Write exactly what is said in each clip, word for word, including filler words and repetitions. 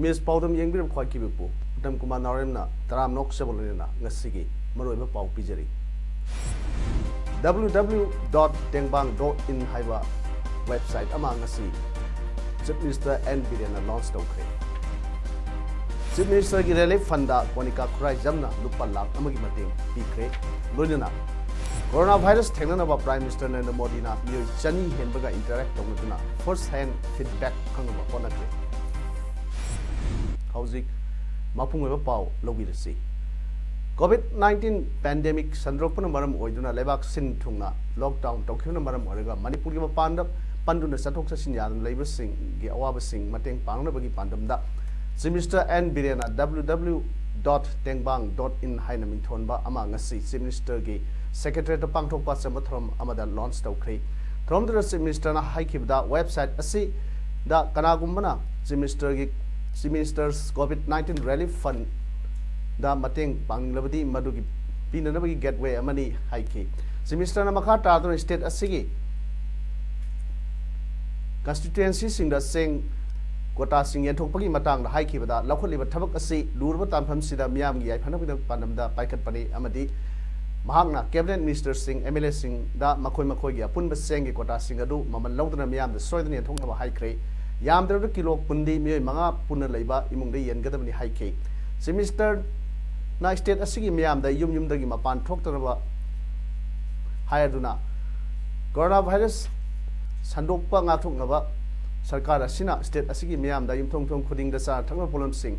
Image ꯄꯥꯎꯗꯝ ꯌꯦꯡꯕꯤꯔꯕ ꯈ꯭ꯋꯥꯏ ꯀꯤꯕꯤꯄꯨ ꯎꯇꯝ ꯀꯨꯃꯥꯔ ꯅꯥꯎꯔꯦꯝꯅ ꯇꯔꯥꯝꯅ ꯑꯣꯛꯆꯕ ꯂꯣꯏꯅꯅ ꯉꯁꯤꯒꯤ ꯃꯔꯨꯑꯣꯏꯕ ꯄꯥꯎ ꯄꯤꯖꯔꯤ꯫ W W dot tengbang dot in ꯍꯥꯏꯕ website ꯑꯃ ꯉꯁꯤ Chief Minister N ꯕꯤꯔꯦꯟꯅ launch ꯇꯧꯈ꯭ꯔꯦ꯫ Chief Ministerꯒꯤ relief fundꯗ ꯀꯣꯅꯤꯀꯥ ꯈꯨꯔꯥꯏꯖꯝꯅ ꯂꯨꯄꯥ ꯂꯥꯈ ꯑꯃꯒꯤ ꯃꯇꯦꯡ ꯄꯤꯈ꯭ꯔꯦ꯫ ꯂꯣꯏꯅꯅ corona virus ꯊꯦꯡꯅꯅꯕ Prime Minister Narendra ꯃꯣꯗꯤꯅ ꯃꯤꯑꯣꯏ ꯆꯅꯤ ꯍꯦꯟꯕꯒ interact ꯇꯧꯅꯗꯨꯅ first hand feedback ꯈꯪꯅꯕ ꯍꯣꯠꯅꯈ꯭ꯔꯦ꯫ ꯍꯧꯖꯤꯛ ꯃꯄꯨꯡ ꯑꯣꯏꯕ ꯄꯥꯎ ꯂꯧꯕꯤꯔꯁꯤ꯫ COVID nineteen pandemic ꯁꯟꯗꯣꯔꯛꯄꯅ ꯃꯔꯝ ꯑꯣꯏꯗꯨꯅ ꯂꯩꯕꯥꯛ ꯁꯤꯟ ꯊꯨꯡꯅ lockdown ꯇꯧꯈꯤꯕꯅ ꯃꯔꯝ ꯑꯣꯏꯔꯒ ꯃꯅꯤꯄꯨꯔꯒꯤ ꯃꯄꯥꯟꯗ ꯄꯟꯗꯨꯅ ꯆꯠꯊꯣꯛ ꯆꯠꯁꯤꯟ ꯌꯥꯗꯅ ꯂꯩꯕꯁꯤꯡꯒꯤ ꯑꯋꯥꯕꯁꯤꯡ ꯃꯇꯦꯡ ꯄꯥꯡꯅꯕꯒꯤ ꯄꯥꯟꯗꯝꯗ Chief Minister N ꯕꯤꯔꯦꯟꯅ W W dot tengbang dot in ꯍꯥꯏꯅ ꯃꯤꯡꯊꯣꯟꯕ ꯑꯃ ꯉꯁꯤ Chief Ministerꯒꯤ Secretariatꯇ ꯄꯥꯡꯊꯣꯛꯄ ꯑꯆꯝꯕ ꯊꯧꯔꯝ ꯑꯃꯗ launch ꯇꯧꯈ꯭ꯔꯦ꯫ ꯊꯧꯔꯝꯗꯨꯗ Chief Ministerꯅ ꯍꯥꯏꯈꯤꯕꯗ website ꯑꯁꯤꯗ ꯀꯅꯥꯒꯨꯝꯕꯅ Chief Ministerꯒꯤ Chief Minister's COVID nineteen Relief Fundꯗ ꯃꯇꯦꯡ ꯄꯥꯡꯅꯤꯡꯂꯕꯗꯤ ꯃꯗꯨꯒꯤ ꯄꯤꯅꯅꯕꯒꯤ gateway ꯑꯃꯅꯤ ꯍꯥꯏꯈꯤ꯫ Chief Ministerꯅ ꯃꯈꯥ ꯇꯥꯗꯨꯅ state ꯑꯁꯤꯒꯤ constituencyꯁꯤꯡꯗ ꯆꯦꯡ quotaꯁꯤꯡ ꯌꯦꯟꯊꯣꯛꯄꯒꯤ ꯃꯇꯥꯡꯗ ꯍꯥꯏꯈꯤꯕꯗ, ꯂꯧꯈꯠꯂꯤꯕ ꯊꯕꯛ ꯑꯁꯤ ꯂꯨꯔꯕ ꯇꯥꯟꯐꯝꯁꯤꯗ ꯃꯤꯌꯥꯝꯒꯤ ꯌꯥꯏꯐꯅꯕꯒꯤꯗꯃꯛ ꯄꯥꯟꯗꯝꯗ ꯄꯥꯏꯈꯠꯄꯅꯤ ꯑꯃꯗꯤ ꯃꯍꯥꯛꯅ cabinet ministerꯁꯤꯡ, MLAꯁꯤꯡꯗ ꯃꯈꯣꯏ ꯃꯈꯣꯏꯒꯤ ꯑꯄꯨꯟꯕ ꯆꯦꯡꯒꯤ quotaꯁꯤꯡ ꯑꯗꯨ ꯃꯃꯜ ꯂꯧꯗꯨꯅ ꯃꯤꯌꯥꯝꯗ ꯁꯣꯏꯗꯅ ꯌꯦꯟꯊꯣꯛꯅꯕ ꯍꯥꯏꯈ꯭ꯔꯦ꯫ ꯌꯥꯝꯗ꯭ꯔꯕꯗ ꯀꯤꯂꯣ ꯀꯨꯟꯗꯤ ꯃꯤꯑꯣꯏ ꯃꯉꯥ ꯄꯨꯟꯅ ꯂꯩꯕ ꯏꯃꯨꯡꯗ ꯌꯦꯟꯒꯗꯕꯅꯤ ꯍꯥꯏꯈꯤ꯫ Chief Ministerꯅ state ꯑꯁꯤꯒꯤ ꯃꯤꯌꯥꯝꯗ ꯌꯨꯝ ꯌꯨꯝꯗꯒꯤ ꯃꯄꯥꯟ ꯊꯣꯛꯇꯅꯕ ꯍꯥꯏꯔꯗꯨꯅ, corona virus ꯁꯟꯗꯣꯛꯄ ꯉꯥꯛꯊꯣꯛꯅꯕ ꯁꯔꯀꯥꯔ ꯑꯁꯤꯅ state ꯑꯁꯤꯒꯤ ꯃꯤꯌꯥꯝꯗ ꯌꯨꯝꯊꯣꯡ ꯌꯨꯝꯊꯣꯡ ꯈꯨꯗꯤꯡꯗ ꯆꯥꯅ ꯊꯛꯅꯕ ꯄꯣꯠꯂꯝꯁꯤꯡ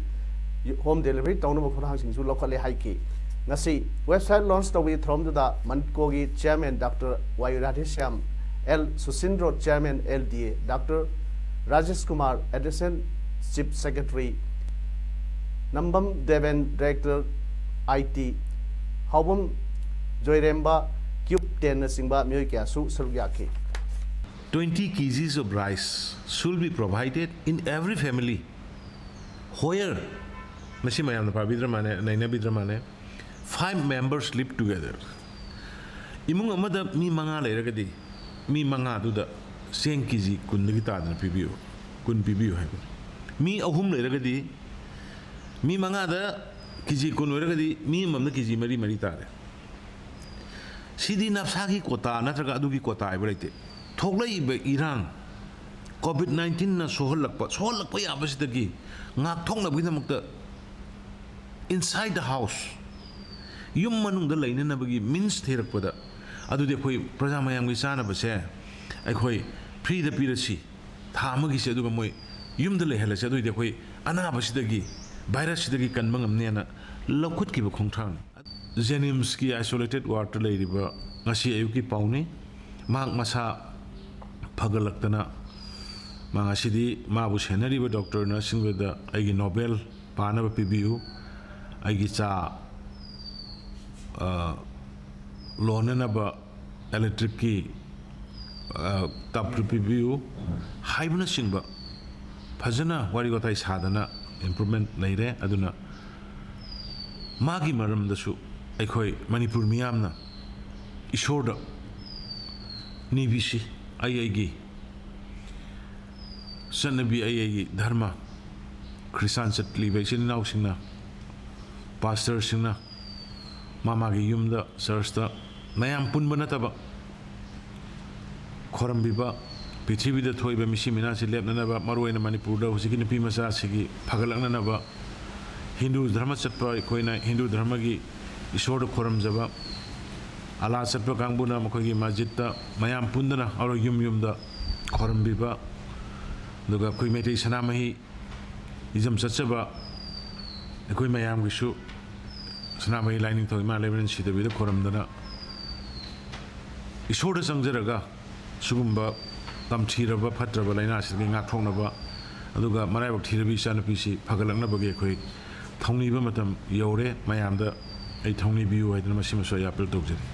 home delivery ꯇꯧꯅꯕ ꯈꯣꯡꯊꯥꯡꯁꯤꯡꯁꯨ ꯂꯧꯈꯠꯂꯦ ꯍꯥꯏꯈꯤ꯫ ꯉꯁꯤ website launch ꯇꯧꯕꯒꯤ ꯊꯧꯔꯝꯗꯨꯗ MANCOꯒꯤ chairman Doctor Y Radheshyam, L Sushindro, chairman L D A Doctor Rajesh Kumar, Additional Chief Secretary, Nambam Deben, Director, I T, Haobam Joiremba, ꯀ꯭ꯌꯨꯕ ꯇꯦꯟꯅꯆꯤꯡꯕ ꯃꯤꯑꯣꯏ ꯀꯌꯥꯁꯨ ꯁꯔꯨꯛ ꯌꯥꯈꯤ꯫ Twenty kgs of rice should be provided in every family where, ꯃꯁꯤ ꯃꯌꯥꯝꯅ ꯄꯥꯕꯤꯗ꯭ꯔ ꯃꯥꯜꯂꯦ, ꯅꯩꯅꯕꯤꯗ꯭ꯔ ꯃꯥꯜꯂꯦ꯫ Five members live together. ꯏꯃꯨꯡ ꯑꯃꯗ ꯃꯤ ꯃꯉꯥ ꯂꯩꯔꯒꯗꯤ, ꯃꯤ ꯃꯉꯥꯗꯨꯗ ꯆꯦꯡ ꯀꯦ ꯖꯤ ꯀꯨꯟꯗꯒꯤ ꯇꯥꯗꯅ ꯄꯤꯕꯤꯌꯨ, ꯀꯨꯟ ꯄꯤꯕꯤꯌꯨ ꯍꯥꯏꯕꯅꯤ꯫ ꯃꯤ ꯑꯍꯨꯝ ꯂꯩꯔꯒꯗꯤ, ꯃꯤ ꯃꯉꯥꯗ ꯀꯦ ꯖꯤ ꯀꯨꯟ ꯑꯣꯏꯔꯒꯗꯤ, ꯃꯤ ꯑꯃꯃꯝꯗ ꯀꯦ ꯖꯤ ꯃꯔꯤ ꯃꯔꯤ ꯇꯥꯔꯦ꯫ ꯁꯤꯗꯤ ꯅꯞꯁꯥꯒꯤ ꯀꯣꯇꯥ ꯅꯠꯇ꯭ꯔꯒ ꯑꯗꯨꯒꯤ ꯀꯣꯇꯥ ꯍꯥꯏꯕ ꯂꯩꯇꯦ꯫ ꯊꯣꯛꯂꯛꯏꯕ ꯏꯔꯥꯡ, COVID nineteenꯅ ꯁꯣꯛꯍꯜꯂꯛꯄ, ꯁꯣꯛꯍꯜꯂꯛꯄ ꯌꯥꯕꯁꯤꯗꯒꯤ ꯉꯥꯛꯊꯣꯛꯅꯕꯒꯤꯗꯃꯛꯇ inside the house, ꯌꯨꯝ ꯃꯅꯨꯡꯗ ꯂꯩꯅꯅꯕꯒꯤ means ꯊꯤꯔꯛꯄꯗ, ꯑꯗꯨꯗꯤ ꯑꯩꯈꯣꯏ ꯄ꯭ꯔꯖꯥ ꯃꯌꯥꯝꯒꯤ ꯆꯥꯅꯕꯁꯦ ꯑꯩꯈꯣꯏ freeꯗ ꯄꯤꯔꯁꯤ, ꯊꯥ ꯑꯃꯒꯤꯁꯦ, ꯑꯗꯨꯒ ꯃꯣꯏ ꯌꯨꯝꯗ ꯂꯩꯍꯜꯂꯁꯤ, ꯑꯗꯨꯑꯣꯏꯗꯤ ꯑꯩꯈꯣꯏ ꯑꯅꯥꯕꯁꯤꯗꯒꯤ, virusꯁꯤꯗꯒꯤ ꯀꯟꯕ ꯉꯝꯅꯦꯅ ꯂꯧꯈꯠꯈꯤꯕ ꯈꯣꯡꯊꯥꯡꯅꯤ꯫ JNIMSꯀꯤ isolated wardꯇ ꯂꯩꯔꯤꯕ ꯉꯁꯤ ꯑꯌꯨꯛꯀꯤ ꯄꯥꯎꯅꯤ꯫ ꯃꯍꯥꯛ ꯃꯁꯥ ꯐꯒꯠꯂꯛꯇꯅ, ꯃꯥ ꯉꯁꯤꯗꯤ ꯃꯥꯕꯨ ꯁꯦꯟꯅꯔꯤꯕ doctor nurseꯁꯤꯡꯗꯨꯗ ꯑꯩꯒꯤ Nobel ꯄꯥꯅꯕ ꯄꯤꯕꯤꯌꯨ, ꯑꯩꯒꯤ ꯆꯥ, ꯑ, ꯂꯣꯟꯅꯅꯕ electricꯀꯤ, ꯑ, tubꯇꯨ ꯄꯤꯕꯤꯌꯨ ꯍꯥꯏꯕꯅꯆꯤꯡꯕ ꯐꯖꯅ ꯋꯥꯔꯤ ꯋꯥꯇꯥꯏ ꯁꯥꯗꯅ improvement ꯂꯩꯔꯦ꯫ ꯑꯗꯨꯅ ꯃꯥꯒꯤ ꯃꯔꯝꯗꯁꯨ ꯑꯩꯈꯣꯏ ꯃꯅꯤꯄꯨꯔ ꯃꯤꯌꯥꯝꯅ ꯏꯁꯣꯔꯗ ꯅꯤꯕꯤꯁꯤ꯫ ꯑꯩ ꯑꯩꯒꯤ ꯆꯠꯅꯕꯤ, ꯑꯩ ꯑꯩꯒꯤ ꯙꯔꯃ, ꯈ꯭ꯔꯤꯁꯇꯥꯟ ꯆꯠꯂꯤꯕ ꯏꯆꯤꯟ ꯏꯅꯥꯎꯁꯤꯡꯅ, pastorꯁꯤꯡꯅ ꯃꯥ ꯃꯥꯒꯤ ꯌꯨꯝꯗ, churchꯇ ꯃꯌꯥꯝ ꯄꯨꯟꯕ ꯅꯠꯇꯕ ꯈꯣꯔꯝꯕꯤꯕ, ꯄ꯭ꯔꯤꯊꯤꯕꯤꯗ ꯊꯣꯛꯏꯕ ꯃꯤꯁꯤ ꯃꯤꯅꯥꯁꯤ ꯂꯦꯞꯅꯅꯕ, ꯃꯔꯨꯑꯣꯏꯅ ꯃꯅꯤꯄꯨꯔꯗ ꯍꯧꯖꯤꯛꯀꯤ ꯅꯨꯄꯤ ꯃꯆꯥꯁꯤꯒꯤ ꯐꯒꯠꯂꯛꯅꯅꯕ, ꯍꯤꯟꯗꯨ ꯙꯔꯃ ꯆꯠꯄ ꯑꯩꯈꯣꯏꯅ ꯍꯤꯟꯗꯨ ꯙꯔꯃꯒꯤ ꯏꯁꯣꯔꯗ ꯈꯣꯔꯝꯖꯕ, ꯑꯂꯥ ꯆꯠꯄ ꯀꯥꯡꯕꯨꯅ ꯃꯈꯣꯏꯒꯤ ꯃꯁꯖꯤꯠꯇ ꯃꯌꯥꯝ ꯄꯨꯟꯗꯅ ꯑꯣꯔ ꯌꯨꯝ ꯌꯨꯝꯗ ꯈꯣꯔꯝꯕꯤꯕ, ꯑꯗꯨꯒ ꯑꯩꯈꯣꯏ ꯃꯩꯇꯩ ꯁꯅꯥꯃꯍꯤ ꯏꯖꯝ ꯆꯠꯆꯕ ꯑꯩꯈꯣꯏ ꯃꯌꯥꯝꯒꯤꯁꯨ ꯁꯅꯥꯃꯍꯤ ꯂꯥꯏꯅꯤꯡꯊꯧ ꯏꯃꯥ ꯂꯩꯃꯔꯦꯟ ꯁꯤꯗꯕꯤꯗ ꯈꯣꯔꯝꯗꯅ ꯏꯁꯣꯔꯗ ꯆꯪꯖꯔꯒ ꯁꯤꯒꯨꯝꯕ ꯇꯝꯊꯤꯔꯕ ꯐꯠꯇ꯭ꯔꯕ ꯂꯥꯏꯅꯥꯁꯤꯗꯒꯤ ꯉꯥꯛꯊꯣꯛꯅꯕ, ꯑꯗꯨꯒ ꯃꯔꯥꯏꯕꯛ ꯊꯤꯔꯕꯤ ꯏꯆꯥꯅꯨꯄꯤꯁꯤ ꯐꯒꯠꯂꯛꯅꯕꯒꯤ ꯑꯩꯈꯣꯏ ꯊꯧꯅꯤꯕ ꯃꯇꯝ ꯌꯧꯔꯦ꯫ ꯃꯌꯥꯝꯗ ꯑꯩ ꯊꯧꯅꯤꯕꯤꯌꯨ ꯍꯥꯏꯗꯅ ꯃꯁꯤꯃꯁꯨ ꯑꯩ ꯑꯥꯄꯤꯜ ꯇꯧꯖꯔꯤ꯫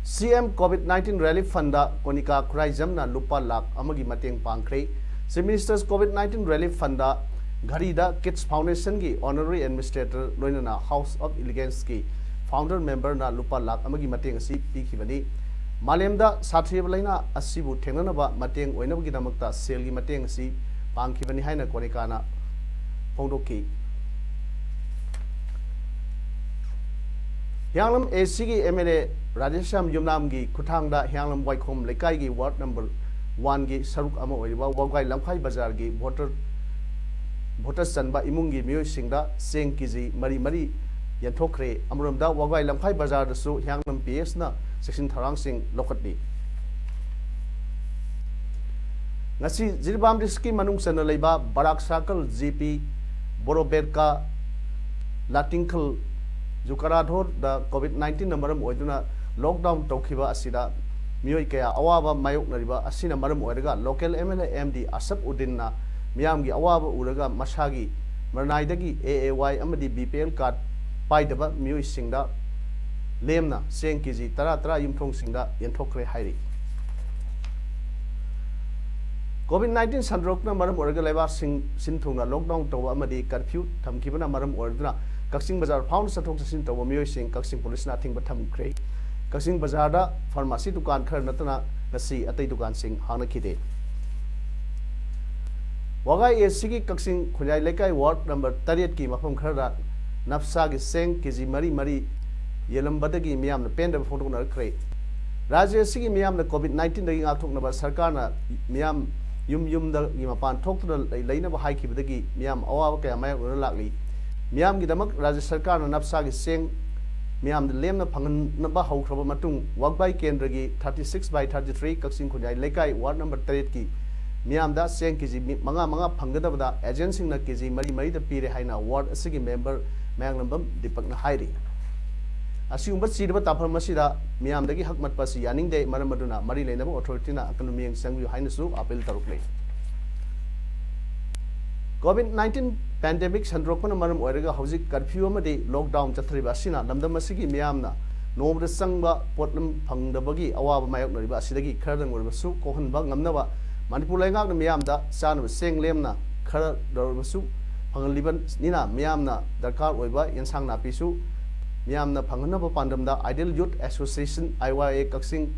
ꯁꯤ ꯑꯦꯝ COVID nineteen Relief Fundꯗ ꯀꯣꯅꯤꯀꯥ ꯈꯨꯔꯥꯏꯖꯝꯅ ꯂꯨꯄꯥ ꯂꯥꯈ ꯑꯃꯒꯤ ꯃꯇꯦꯡ ꯄꯥꯡꯈ꯭ꯔꯦ꯫ Chief Minister's COVID nineteen Relief Fundꯗ ꯘꯔꯤꯗ Kids Foundationꯒꯤ Honorary Administrator ꯂꯣꯏꯅꯅ House of Eleganceꯀꯤ Founder Memberꯅ ꯂꯨꯄꯥ ꯂꯥꯈ ꯑꯃꯒꯤ ꯃꯇꯦꯡ ꯑꯁꯤ ꯄꯤꯈꯤꯕꯅꯤ꯫ ꯃꯥꯂꯦꯝꯗ ꯁꯥꯊꯤꯔꯕ ꯂꯥꯏꯅꯥ ꯑꯁꯤꯕꯨ ꯊꯦꯡꯅꯅꯕ ꯃꯇꯦꯡ ꯑꯣꯏꯅꯕꯒꯤꯗꯃꯛꯇ ꯁꯦꯜꯒꯤ ꯃꯇꯦꯡ ꯑꯁꯤ ꯄꯥꯡꯈꯤꯕꯅꯤ ꯍꯥꯏꯅ ꯀꯣꯅꯤꯀꯥꯅ ꯐꯣꯡꯗꯣꯛꯈꯤ꯫ ꯍꯤꯌꯥꯡꯂꯝ ACꯒꯤ MLA ꯔꯥꯙꯦꯁ꯭ꯌꯥꯝ ꯌꯨꯝꯅꯥꯝꯒꯤ ꯈꯨꯠꯊꯥꯡꯗ ꯍꯤꯌꯥꯡꯂꯝ ꯋꯥꯏꯈꯣꯝ ꯂꯩꯀꯥꯏꯒꯤ ward number oneꯒꯤ ꯁꯔꯨꯛ ꯑꯃ ꯑꯣꯏꯔꯤꯕ ꯋꯥꯕꯒꯥꯏ ꯂꯝꯈꯥꯏ ꯕꯖꯥꯔꯒꯤ voter voter ꯆꯟꯕ ꯏꯃꯨꯡꯒꯤ ꯃꯤꯑꯣꯏꯁꯤꯡꯗ ꯆꯦꯡ KG ꯃꯔꯤ ꯃꯔꯤ ꯌꯦꯟꯊꯣꯛꯈ꯭ꯔꯦ꯫ ꯑꯃꯔꯣꯝꯗ ꯋꯥꯕꯒꯥꯏ ꯂꯝꯈꯥꯏ ꯕꯖꯥꯔꯗꯁꯨ ꯍꯤꯌꯥꯡꯂꯝ PHꯅ ꯆꯦꯛꯁꯤꯟ ꯊꯧꯔꯥꯡꯁꯤꯡ ꯂꯧꯈꯠꯂꯤ꯫ ꯉꯁꯤ ꯖꯤꯔꯤꯕꯥꯝ districtꯀꯤ ꯃꯅꯨꯡ ꯆꯟꯅ ꯂꯩꯕ ꯕꯔꯥꯛ circle, GP, ꯕꯣꯔꯣꯕꯦꯠꯀꯥ, ꯂꯥꯇꯤꯡꯈꯜ, ꯖꯨꯀꯥꯔꯥꯙꯣꯔꯗ COVID nineteenꯅ ꯃꯔꯝ ꯑꯣꯏꯗꯨꯅ lockdown ꯇꯧꯈꯤꯕ ꯑꯁꯤꯗ ꯃꯤꯑꯣꯏ ꯀꯌꯥ ꯑꯋꯥꯕ ꯃꯥꯌꯣꯛꯅꯔꯤꯕ ꯑꯁꯤꯅ ꯃꯔꯝ ꯑꯣꯏꯔꯒ local MLA MD ꯑꯁꯐ ꯎꯗꯤꯟꯅ ꯃꯤꯌꯥꯝꯒꯤ ꯑꯋꯥꯕ ꯎꯔꯒ ꯃꯁꯥꯒꯤ ꯃꯔꯅꯥꯏꯗꯒꯤ AAY ꯑꯃꯗꯤ BPL card ꯄꯥꯏꯗꯕ ꯃꯤꯑꯣꯏꯁꯤꯡꯗ ꯂꯦꯝꯅ ꯆꯦꯡ KG ꯇꯔꯥ ꯇꯔꯥ ꯌꯨꯝꯊꯣꯡꯁꯤꯡꯗ ꯌꯦꯟꯊꯣꯛꯈ꯭ꯔꯦ ꯍꯥꯏꯔꯤ꯫ COVID nineteen ꯁꯟꯗꯣꯔꯛꯄꯅ ꯃꯔꯝ ꯑꯣꯏꯔꯒ ꯂꯩꯕꯥꯛꯁꯤꯡ ꯁꯤꯟ ꯊꯨꯡꯅ lockdown ꯇꯧꯕ ꯑꯃꯗꯤ curfew ꯊꯝꯈꯤꯕꯅ ꯃꯔꯝ ꯑꯣꯏꯔꯗꯨꯅ ꯀꯛꯆꯤꯡ ꯕꯖꯥꯔ ꯐꯥꯎꯅ ꯆꯠꯊꯣꯛ ꯆꯠꯁꯤꯟ ꯇꯧꯕ ꯃꯤꯑꯣꯏꯁꯤꯡ ꯀꯛꯆꯤꯡ ꯄꯨꯂꯤꯁꯅ ꯑꯊꯤꯡꯕ ꯊꯝꯈ꯭ꯔꯦ꯫ ꯀꯛꯆꯤꯡ ꯕꯖꯥꯔꯗ pharmacy ꯗꯨꯀꯥꯟ ꯈꯔ ꯅꯠꯇꯅ ꯉꯁꯤ ꯑꯇꯩ ꯗꯨꯀꯥꯟꯁꯤꯡ ꯍꯥꯡꯅꯈꯤꯗꯦ꯫ ꯋꯥꯕꯒꯥꯏ ACꯒꯤ ꯀꯛꯆꯤꯡ ꯈꯨꯟꯌꯥꯏ ꯂꯩꯀꯥꯏ ward number ꯇꯔꯦꯠꯀꯤ ꯃꯐꯝ ꯈꯔꯗ ꯅꯞꯁꯥꯒꯤ ꯆꯦꯡ KG ꯃꯔꯤ ꯃꯔꯤ ꯌꯦꯜꯂꯝꯕꯗꯒꯤ ꯃꯤꯌꯥꯝꯅ ꯄꯦꯟꯗꯕ ꯐꯣꯡꯗꯣꯛꯅꯔꯛꯈ꯭ꯔꯦ꯫ ꯔꯥꯖ꯭ꯌ ꯑꯁꯤꯒꯤ ꯃꯤꯌꯥꯝꯅ COVID nineteenꯗꯒꯤ ꯉꯥꯛꯊꯣꯛꯅꯕ ꯁꯔꯀꯥꯔꯅ ꯃꯤꯌꯥꯝ ꯌꯨꯝ ꯌꯨꯝꯗꯒꯤ ꯃꯄꯥꯟ ꯊꯣꯛꯇꯨꯅ ꯂꯩ-, ꯂꯩꯅꯕ ꯍꯥꯏꯈꯤꯕꯗꯒꯤ ꯃꯤꯌꯥꯝ ꯑꯋꯥꯕ ꯀꯌꯥ ꯃꯥꯌꯣꯛꯅꯗꯨꯅ ꯂꯥꯛꯂꯤ꯫ ꯃꯤꯌꯥꯝꯒꯤꯗꯃꯛ ꯔꯥꯖ꯭ꯌ ꯁꯔꯀꯥꯔꯅ ꯅꯞꯁꯥꯒꯤ ꯆꯦꯡ ꯃꯤꯌꯥꯝꯗ ꯂꯦꯝꯅ ꯐꯪꯍꯟꯅꯕ ꯍꯧꯈ꯭ꯔꯕ ꯃꯇꯨꯡ, ꯋꯥꯕꯒꯥꯏ ꯀꯦꯟꯗ꯭ꯔꯒꯤ thirty six by thirty three ꯀꯛꯆꯤꯡ ꯈꯨꯟꯌꯥꯏ ꯂꯩꯀꯥꯏ ward number ꯇꯔꯦꯠꯀꯤ ꯃꯤꯌꯥꯝꯗ ꯆꯦꯡ KG ꯃꯤ-, ꯃꯉꯥ ꯃꯉꯥ ꯐꯪꯒꯗꯕꯗ agentꯁꯤꯡꯅ KG ꯃꯔꯤ ꯃꯔꯤꯗ ꯄꯤꯔꯦ ꯍꯥꯏꯅ ward ꯑꯁꯤꯒꯤ member ꯃꯌꯥꯡꯂꯝꯕꯝ ꯗꯤꯄꯛꯅ ꯍꯥꯏꯔꯤ꯫ ꯑꯁꯤꯒꯨꯝꯕ ꯆꯤꯔꯕ ꯇꯥꯐꯝ ꯑꯁꯤꯗ ꯃꯤꯌꯥꯝꯗꯒꯤ ꯍꯛ ꯃꯠꯄ ꯑꯁꯤ ꯌꯥꯅꯤꯡꯗꯦ꯫ ꯃꯔꯝ ꯑꯗꯨꯅ ꯃꯔꯤ ꯂꯩꯅꯕ ꯑꯣꯊꯣꯔꯤꯇꯤꯅ ꯑꯀꯟꯕ ꯃꯤꯠꯌꯦꯡ ꯆꯪꯕꯤꯌꯨ ꯍꯥꯏꯅꯁꯨ ꯑꯥꯄꯤꯜ ꯇꯧꯔꯛꯂꯤ꯫ ꯀꯣꯚꯤꯗ ꯅꯥꯏꯟꯇꯤꯟ ꯄꯦꯟꯗꯦꯃꯤꯛ ꯁꯟꯗꯣꯔꯛꯄꯅ ꯃꯔꯝ ꯑꯣꯏꯔꯒ ꯍꯧꯖꯤꯛ ꯀꯔꯐ꯭ꯌꯨ ꯑꯃꯗꯤ ꯂꯣꯛꯗꯥꯎꯟ ꯆꯠꯊꯔꯤꯕ ꯑꯁꯤꯅ ꯂꯝꯗꯝ ꯑꯁꯤꯒꯤ ꯃꯤꯌꯥꯝꯅ ꯅꯣꯡꯃꯗ ꯆꯪꯕ ꯄꯣꯠꯂꯝ ꯐꯪꯗꯕꯒꯤ ꯑꯋꯥꯕ ꯃꯥꯌꯣꯛꯅꯔꯤꯕ ꯑꯁꯤꯗꯒꯤ ꯈꯔꯗꯪ ꯑꯣꯏꯔꯕꯁꯨ ꯀꯣꯛꯍꯟꯕ ꯉꯝꯅꯕ ꯃꯅꯤꯄꯨꯔ ꯂꯩꯉꯥꯛꯅ ꯃꯤꯌꯥꯝꯗ ꯆꯥꯅꯕ ꯆꯦꯡ ꯂꯦꯝꯅ ꯈꯔꯗ ꯑꯣꯏꯔꯕꯁꯨ ꯐꯪꯍꯜꯂꯤꯕꯅꯤꯅ ꯃꯤꯌꯥꯝꯅ ꯗꯔꯀꯥꯔ ꯑꯣꯏꯕ ꯌꯦꯟꯁꯥꯡ ꯅꯥꯄꯤꯁꯨ ꯃꯤꯌꯥꯝꯅ ꯐꯪꯍꯟꯅꯕ ꯄꯥꯟꯗꯝꯗ Ideal Youth Association, I Y A, ꯀꯛꯆꯤꯡ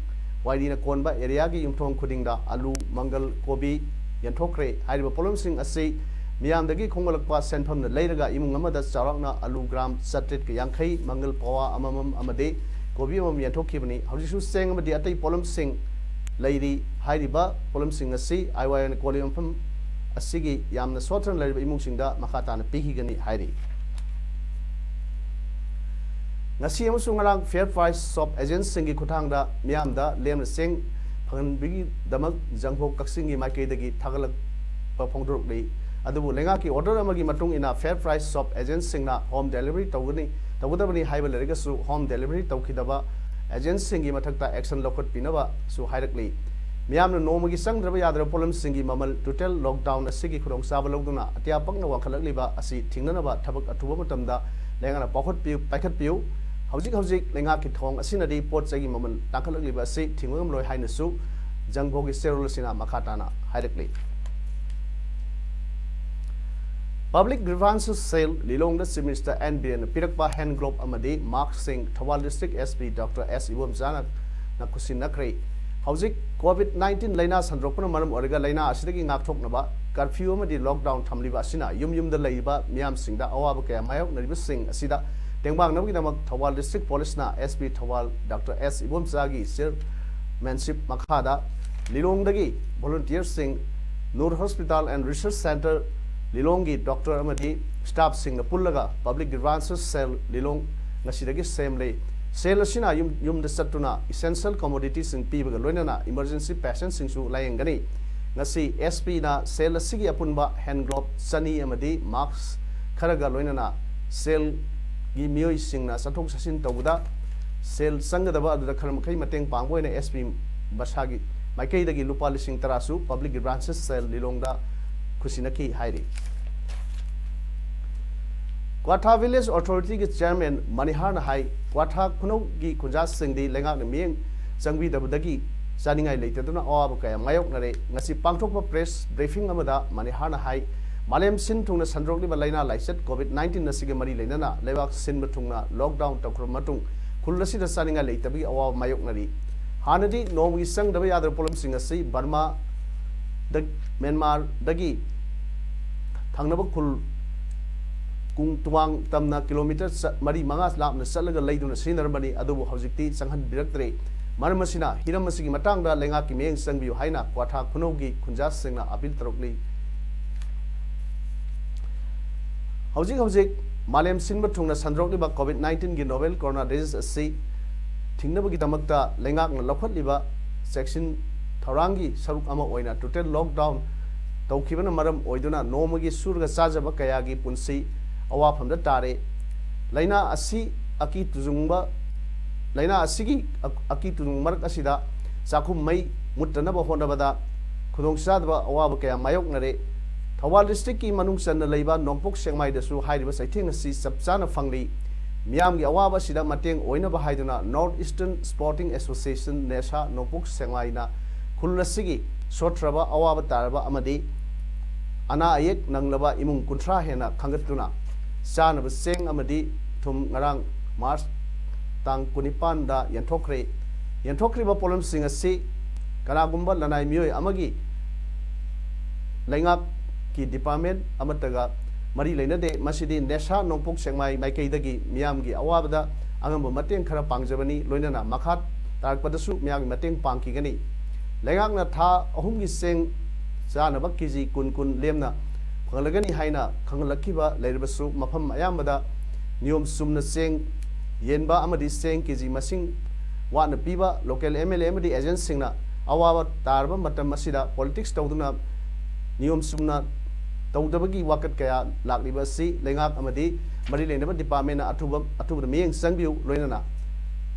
ꯋꯥꯏꯔꯤꯅ ꯀꯣꯟꯕ ꯑꯦꯔꯤꯌꯥꯒꯤ ꯌꯨꯝꯊꯣꯡ ꯈꯨꯗꯤꯡꯗ ꯑꯂꯨ, ꯃꯪꯒꯜ, ꯀꯣꯕꯤ ꯌꯦꯟꯊꯣꯛꯈ꯭ꯔꯦ꯫ ꯍꯥꯏꯔꯤꯕ ꯄꯣꯠꯂꯝꯁꯤꯡ ꯑꯁꯤ ꯃꯤꯌꯥꯝꯗꯒꯤ ꯈꯣꯝꯒꯠꯂꯛꯄ ꯁꯦꯟꯐꯝꯅ ꯂꯩꯔꯒ ꯏꯃꯨꯡ ꯑꯃꯗ ꯆꯥꯎꯔꯥꯛꯅ ꯑꯂꯨ ꯒ꯭ꯔꯥꯝ ꯆꯥꯇ꯭ꯔꯦꯠꯀ ꯌꯥꯡꯈꯩ, ꯃꯪꯒꯜ ꯄꯋꯥ ꯑꯃꯃꯝ ꯑꯃꯗꯤ ꯀꯣꯕꯤ ꯑꯃꯃꯝ ꯌꯦꯟꯊꯣꯛꯈꯤꯕꯅꯤ꯫ ꯍꯧꯖꯤꯛꯁꯨ ꯆꯦꯡ ꯑꯃꯗꯤ ꯑꯇꯩ ꯄꯣꯠꯂꯝꯁꯤꯡ ꯂꯩꯔꯤ꯫ ꯍꯥꯏꯔꯤꯕ ꯄꯣꯠꯂꯝꯁꯤꯡ ꯑꯁꯤ I Y A ꯅ ꯀꯣꯜꯂꯤꯕ ꯃꯐꯝ ꯑꯁꯤꯒꯤ ꯌꯥꯝꯅ ꯁꯣꯠꯊꯅ ꯂꯩꯔꯤꯕ ꯏꯃꯨꯡꯁꯤꯡꯗ ꯃꯈꯥ ꯇꯥꯅ ꯄꯤꯈꯤꯒꯅꯤ ꯍꯥꯏꯔꯤ꯫ ꯉꯁꯤ ꯑꯃꯁꯨꯡ ꯉꯔꯥꯡ Fair Price Shop agent ꯁꯤꯡꯒꯤ ꯈꯨꯠꯊꯥꯡꯗ ꯃꯤꯌꯥꯝꯗ ꯂꯦꯝꯅ ꯆꯦꯡ ꯐꯪꯍꯟꯕꯒꯤꯗꯃꯛ ꯖꯪꯚꯣ ꯀꯛꯆꯤꯡꯒꯤ ꯃꯥꯏꯀꯩꯗꯒꯤ ꯊꯥꯒꯠꯂꯛꯄ ꯐꯣꯡꯗꯣꯔꯛꯂꯤ꯫ ꯑꯗꯨꯕꯨ ꯂꯩꯉꯥꯛꯀꯤ order ꯑꯃꯒꯤ ꯃꯇꯨꯡ ꯏꯟꯅ Fair Price Shop agent ꯁꯤꯡꯅ home delivery ꯇꯧꯒꯅꯤ, ꯇꯧꯒꯗꯕꯅꯤ ꯍꯥꯏꯕ ꯂꯩꯔꯒꯁꯨ home delivery ꯇꯧꯈꯤꯗꯕ agent ꯁꯤꯡꯒꯤ ꯃꯊꯛꯇ action ꯂꯧꯈꯠꯄꯤꯅꯕꯁꯨ ꯍꯥꯏꯔꯛꯂꯤ꯫ ꯃꯤꯌꯥꯝꯅ ꯅꯣꯡꯃꯒꯤ ꯆꯪꯗ꯭ꯔꯕ ꯌꯥꯗ꯭ꯔꯕ ꯄꯣꯠꯂꯝꯁꯤꯡꯒꯤ ꯃꯃꯜ total lockdown ꯑꯁꯤꯒꯤ ꯈꯨꯗꯣꯡꯆꯥꯕ ꯂꯧꯗꯨꯅ ꯑꯇꯤꯌꯥ ꯄꯛꯅ ꯋꯥꯡꯈꯠꯂꯛꯂꯤꯕ ꯑꯁꯤ ꯊꯤꯡꯅꯅꯕ ꯊꯕꯛ ꯑꯊꯨꯕ ꯃꯇꯝꯗ ꯂꯩꯉꯥꯛꯅ ꯄꯥꯏꯈꯠꯄꯤꯌꯨ, ꯄꯥꯏꯈꯠꯄꯤꯌꯨ꯫ ꯍꯧꯖꯤꯛ ꯍꯧꯖꯤꯛ ꯂꯩꯉꯥꯛꯀꯤ ꯊꯧꯑꯣꯡ ꯑꯁꯤꯅꯗꯤ ꯄꯣꯠ ꯆꯩꯒꯤ ꯃꯃꯜ ꯇꯥꯡꯈꯠꯂꯛꯂꯤꯕ ꯑꯁꯤ ꯊꯤꯡꯕ ꯉꯝꯂꯣꯏ ꯍꯥꯏꯅꯁꯨ ꯖꯪꯚꯣꯒꯤ ꯆꯦꯔꯣꯜ ꯑꯁꯤꯅ ꯃꯈꯥ ꯇꯥꯅ ꯍꯥꯏꯔꯛꯂꯤ꯫ Public Grievances Cell ꯂꯤꯂꯣꯡꯗ Chief Minister ꯑꯦꯟ ꯕꯤꯔꯦꯟꯅ ꯄꯤꯔꯛꯄ hand glove ꯑꯃꯗꯤ mask ꯁꯤꯡ Thoubal district S P Doctor S ꯏꯕꯣꯝꯆꯥꯅ ꯈꯨꯠꯁꯤꯟꯅꯈ꯭ꯔꯦ꯫ ꯍꯧꯖꯤꯛ ꯀꯣꯚꯤꯗ ꯅꯥꯏꯟꯇꯤꯟ ꯂꯥꯏꯅꯥ ꯁꯟꯗꯣꯔꯛꯄꯅ ꯃꯔꯝ ꯑꯣꯏꯔꯒ ꯂꯥꯏꯅꯥ ꯑꯁꯤꯗꯒꯤ ꯉꯥꯛꯊꯣꯛꯅꯕ curfew ꯑꯃꯗꯤ lockdown ꯊꯝꯂꯤꯕ ꯑꯁꯤꯅ ꯌꯨꯝ ꯌꯨꯝꯗ ꯂꯩꯔꯤꯕ ꯃꯤꯌꯥꯝꯁꯤꯡꯗ ꯑꯋꯥꯕ ꯀꯌꯥ ꯃꯥꯌꯣꯛꯅꯔꯤꯕꯁꯤꯡ ꯑꯁꯤꯗ ꯇꯦꯡꯕꯥꯡꯅꯕꯒꯤꯗꯃꯛ ꯊꯧꯕꯥꯜ district police ꯅ S P Thoubal Doctor S ꯏꯕꯣꯝꯆꯥꯒꯤ chairmanship ꯃꯈꯥꯗ ꯂꯤꯂꯣꯡꯗꯒꯤ volunteer ꯁꯤꯡ, Noor Hospital and Research Centre ꯂꯤꯂꯣꯡꯒꯤ doctor ꯑꯃꯗꯤ staff ꯁꯤꯡꯅ ꯄꯨꯜꯂꯒ Public Grievances Cell ꯂꯤꯂꯣꯡ ꯉꯁꯤꯗꯒꯤ ꯁꯦꯝꯂꯦ꯫ Cell ꯑꯁꯤꯅ ꯌꯨꯝ ꯌꯨꯝꯗ ꯆꯠꯇꯨꯅ essential commodity ꯁꯤꯡ ꯄꯤꯕꯒ ꯂꯣꯏꯅꯅ emergency patient ꯁꯤꯡꯁꯨ ꯂꯥꯌꯦꯡꯒꯅꯤ꯫ ꯉꯁꯤ S P ꯅ cell ꯑꯁꯤꯒꯤ ꯑꯄꯨꯟꯕ hand glove ꯆꯅꯤ ꯑꯃꯗꯤ mask ꯈꯔꯒ ꯂꯣꯏꯅꯅ cell ꯒꯤ ꯃꯤꯑꯣꯏꯁꯤꯡꯅ ꯆꯠꯊꯣꯛ ꯆꯠꯁꯤꯟ ꯇꯧꯕꯗ ꯁꯦꯜ ꯆꯪꯒꯗꯕ ꯑꯗꯨꯗ ꯈꯔ ꯃꯈꯩ ꯃꯇꯦꯡ ꯄꯥꯡꯕ ꯑꯣꯏꯅ ꯑꯦꯁ ꯄꯤ ꯕꯁꯥꯒꯤ ꯃꯥꯏꯀꯩꯗꯒꯤ ꯂꯨꯄꯥ ꯂꯤꯁꯤꯡ ꯇꯔꯥꯁꯨ ꯄꯕ꯭ꯂꯤꯛ ꯒ꯭ꯔꯤꯚꯥꯟꯁꯦꯁ ꯁꯦꯜ ꯂꯤꯂꯣꯡꯗ ꯈꯨꯠꯁꯤꯟꯅꯈꯤ ꯍꯥꯏꯔꯤ꯫ ꯀ꯭ꯋꯥꯊꯥ ꯚꯤꯂꯦꯖ ꯑꯣꯊꯣꯔꯤꯇꯤꯒꯤ ꯆꯤꯌꯔꯃꯦꯟ ꯃꯅꯤꯍꯥꯔꯅ ꯍꯥꯏ, ꯀ꯭ꯋꯥꯊꯥ ꯈꯨꯅꯧꯒꯤ ꯈꯨꯟꯖꯥꯁꯤꯡꯗꯤ ꯂꯩꯉꯥꯛꯅ ꯃꯤꯠꯌꯦꯡ ꯆꯪꯕꯤꯗꯕꯗꯒꯤ ꯆꯥꯅꯤꯡꯉꯥꯏ ꯂꯩꯇꯗꯨꯅ ꯑꯋꯥꯕ ꯀꯌꯥ ꯃꯥꯌꯣꯛꯅꯔꯦ꯫ ꯉꯁꯤ ꯄꯥꯡꯊꯣꯛꯄ ꯄ꯭ꯔꯦꯁ ꯕ꯭ꯔꯤꯐꯤꯡ ꯑꯃꯗ ꯃꯅꯤꯍꯥꯔꯅ ꯍꯥꯏ, ꯃꯥꯂꯦꯝ ꯁꯤꯟ ꯊꯨꯡꯅ ꯁꯟꯗꯣꯔꯛꯂꯤꯕ ꯂꯥꯏꯅꯥ ꯂꯥꯏꯆꯠ ꯀꯣꯚꯤꯗ ꯅꯥꯏꯟꯇꯤꯟ ꯑꯁꯤꯒ ꯃꯔꯤ ꯂꯩꯅꯅ ꯂꯩꯕꯥꯛ ꯁꯤꯟꯕ ꯊꯨꯡꯅ ꯂꯣꯛꯗꯥꯎꯟ ꯇꯧꯈ꯭ꯔꯕ ꯃꯇꯨꯡ ꯈꯨꯜ ꯑꯁꯤꯗ ꯆꯥꯅꯤꯡꯉꯥꯏ ꯂꯩꯇꯕꯒꯤ ꯑꯋꯥꯕ ꯃꯥꯌꯣꯛꯅꯔꯤ꯫ ꯍꯥꯟꯅꯗꯤ ꯅꯣꯡꯃꯒꯤ ꯆꯪꯗꯕ ꯌꯥꯗ꯭ꯔꯕ ꯄꯣꯠꯂꯝꯁꯤꯡ ꯑꯁꯤ ꯕꯔꯃꯥꯗ, ꯃ꯭ꯌꯥꯟꯃꯥꯔꯗꯒꯤ ꯊꯪꯅꯕ ꯈꯨꯜ ꯀꯨꯡ-, ꯇꯨꯋꯥꯡ ꯇꯝꯅ ꯀꯤꯂꯣꯃꯤꯇꯔ ꯆ-, ꯃꯔꯤ ꯃꯉꯥ ꯂꯥꯞꯅ ꯆꯠꯂꯒ ꯂꯩꯗꯨꯅ ꯁꯤꯖꯤꯟꯅꯔꯝꯕꯅꯤ, ꯑꯗꯨꯕꯨ ꯍꯧꯖꯤꯛꯇꯤ ꯆꯪꯍꯟꯕꯤꯔꯛꯇ꯭ꯔꯦ꯫ ꯃꯔꯝ ꯑꯁꯤꯅ ꯍꯤꯔꯝ ꯑꯁꯤꯒꯤ ꯃꯇꯥꯡꯗ ꯂꯩꯉꯥꯛꯀꯤ ꯃꯤꯠꯌꯦꯡ ꯆꯪꯕꯤꯌꯨ ꯍꯥꯏꯅ ꯀ꯭ꯋꯥꯊꯥ ꯈꯨꯅꯧꯒꯤ ꯈꯨꯟꯖꯥꯁꯤꯡꯅ ꯑꯄꯤꯜ ꯇꯧꯔꯛꯂꯤ꯫ ꯍꯧꯖꯤꯛ ꯍꯧꯖꯤꯛ ꯃꯥꯂꯦꯝ ꯁꯤꯟꯕ ꯊꯨꯡꯅ ꯁꯟꯗꯣꯔꯛꯂꯤꯕ ꯀꯣꯚꯤꯗ ꯅꯥꯏꯟꯇꯤꯟꯒꯤ ꯅꯣꯚꯦꯜ ꯀꯣꯔꯣꯅꯥ ꯗꯤꯖꯤꯖ ꯑꯁꯤ ꯊꯤꯡꯅꯕꯒꯤꯗꯃꯛꯇ ꯂꯩꯉꯥꯛꯅ ꯂꯧꯈꯠꯂꯤꯕ ꯆꯦꯛꯁꯤꯟ ꯊꯧꯔꯥꯡꯒꯤ ꯁꯔꯨꯛ ꯑꯃ ꯑꯣꯏꯅ ꯇꯣꯇꯦꯜ ꯂꯣꯛꯗꯥꯎꯟ ꯇꯧꯈꯤꯕꯅ ꯃꯔꯝ ꯑꯣꯏꯗꯨꯅ ꯅꯣꯡꯃꯒꯤ ꯁꯨꯔꯒ ꯆꯥꯖꯕ ꯀꯌꯥꯒꯤ ꯄꯨꯟꯁꯤ ꯑꯋꯥꯐꯝꯗ ꯇꯥꯔꯦ꯫ ꯂꯥꯏꯅꯥ ꯑꯁꯤ ꯑꯀꯤ ꯇꯨꯖꯨꯡꯕ, ꯂꯥꯏꯅꯥ ꯑꯁꯤꯒꯤ ꯑꯛ-, ꯑꯀꯤ ꯇꯨꯖꯨꯡ ꯃꯔꯛ ꯑꯁꯤꯗ ꯆꯥꯛꯈꯨꯝ ꯃꯩ ꯃꯨꯠꯇꯅꯕ ꯍꯣꯠꯅꯕꯗ ꯈꯨꯗꯣꯡꯆꯥꯗꯕ ꯑꯋꯥꯕ ꯀꯌꯥ ꯃꯥꯌꯣꯛꯅꯔꯦ꯫ ꯊꯧꯕꯥꯜ ꯗꯤꯁꯇ꯭ꯔꯤꯛꯀꯤ ꯃꯅꯨꯡ ꯆꯟꯅ ꯂꯩꯕ ꯅꯣꯡꯄꯣꯛ ꯁꯦꯛꯃꯥꯏꯗꯁꯨ ꯍꯥꯏꯔꯤꯕ ꯆꯩꯊꯦꯡ ꯑꯁꯤ ꯆꯞ ꯆꯥꯅ ꯐꯪꯂꯤ꯫ ꯃꯤꯌꯥꯝꯒꯤ ꯑꯋꯥꯕ ꯑꯁꯤꯗ ꯃꯇꯦꯡ ꯑꯣꯏꯅꯕ ꯍꯥꯏꯗꯨꯅ ꯅꯣꯔꯠ ꯏꯁꯇꯔꯟ ꯁ꯭ꯄꯣꯔꯇꯤꯡ ꯑꯦꯁꯣꯁꯤꯌꯦꯁꯟ, ꯅꯦꯁꯥ, ꯅꯣꯡꯄꯣꯛ ꯁꯦꯛꯃꯥꯏꯅ ꯈꯨꯜ ꯑꯁꯤꯒꯤ ꯁꯣꯠꯊꯔꯕ, ꯑꯋꯥꯕ ꯇꯥꯔꯕ ꯑꯃꯗꯤ ꯑꯅꯥ ꯑꯌꯦꯛ ꯅꯪꯂꯕ ꯏꯃꯨꯡ ꯀꯨꯟꯊ꯭ꯔꯥ ꯍꯦꯟꯅ ꯈꯟꯒꯠꯇꯨꯅ ꯆꯥꯅꯕ ꯆꯦꯡ ꯑꯃꯗꯤ ꯊꯨꯝ ꯉꯔꯥꯡ ꯃꯥꯔꯆ ꯇꯥꯡ ꯀꯨꯟꯅꯤꯄꯥꯟꯗ ꯌꯦꯟꯊꯣꯛꯈ꯭ꯔꯦ꯫ ꯌꯦꯟꯊꯣꯛꯈ꯭ꯔꯤꯕ ꯄꯣꯠꯂꯝꯁꯤꯡ ꯑꯁꯤ ꯀꯅꯥꯒꯨꯝꯕ ꯂꯅꯥꯏ ꯃꯤꯑꯣꯏ ꯑꯃꯒꯤ ꯂꯩꯉꯥꯛꯀꯤ ꯗꯤꯄꯥꯔꯠꯃꯦꯟ ꯑꯃꯠꯇꯒ ꯃꯔꯤ ꯂꯩꯅꯗꯦ꯫ ꯃꯁꯤꯗꯤ ꯅꯦꯁꯥ ꯅꯣꯡꯄꯣꯛ ꯁꯦꯛꯃꯥꯏ ꯃꯥꯏꯀꯩꯗꯒꯤ ꯃꯤꯌꯥꯝꯒꯤ ꯑꯋꯥꯕꯗ ꯑꯉꯝꯕ ꯃꯇꯦꯡ ꯈꯔ ꯄꯥꯡꯖꯕꯅꯤ, ꯂꯣꯏꯅꯅ ꯃꯈꯥ ꯇꯥꯔꯛꯄꯗꯁꯨ ꯃꯤꯌꯥꯝꯒꯤ ꯃꯇꯦꯡ ꯄꯥꯡꯈꯤꯒꯅꯤ꯫ ꯂꯩꯉꯥꯛꯅ ꯊꯥ ꯑꯍꯨꯝꯒꯤ ꯆꯦꯡ ꯆꯥꯅꯕ ꯀꯦꯖꯤ ꯀꯨꯟ ꯀꯨꯟ ꯂꯦꯝꯅ ꯐꯪꯍꯜꯂꯒꯅꯤ ꯍꯥꯏꯅ ꯈꯪꯍꯜꯂꯛꯈꯤꯕ ꯂꯩꯔꯕꯁꯨ, ꯃꯐꯝ ꯑꯌꯥꯝꯕꯗ ꯅꯤꯌꯣꯝ ꯆꯨꯝꯅ ꯆꯦꯡ ꯌꯦꯟꯕ ꯑꯃꯗꯤ ꯆꯦꯡ ꯀꯦꯖꯤ ꯃꯁꯤꯡ ꯋꯥꯠꯅ ꯄꯤꯕ ꯂꯣꯀꯦꯜ ꯑꯦꯝ ꯑꯦꯜ ꯑꯦ ꯑꯃꯗꯤ ꯑꯦꯖꯦꯟꯁꯤꯡꯅ ꯑꯋꯥꯕ ꯇꯥꯔꯕ ꯃꯇꯝ ꯑꯁꯤꯗ ꯄꯣꯂꯤꯇꯤꯛꯁ ꯇꯧꯗꯨꯅ ꯅꯤꯌꯣꯝ ꯆꯨꯝꯅ ꯇꯧꯗꯕꯒꯤ ꯋꯥꯀꯠ ꯀꯌꯥ ꯂꯥꯛꯂꯤꯕ ꯑꯁꯤ ꯂꯩꯉꯥꯛ ꯑꯃꯗꯤ ꯃꯔꯤ ꯂꯩꯅꯕ departmentꯅ ꯑꯊꯨꯕ, ꯑꯊꯨꯕꯗ ꯃꯤꯠꯌꯦꯡ ꯆꯪꯕꯤꯌꯨ, ꯂꯣꯏꯅꯅ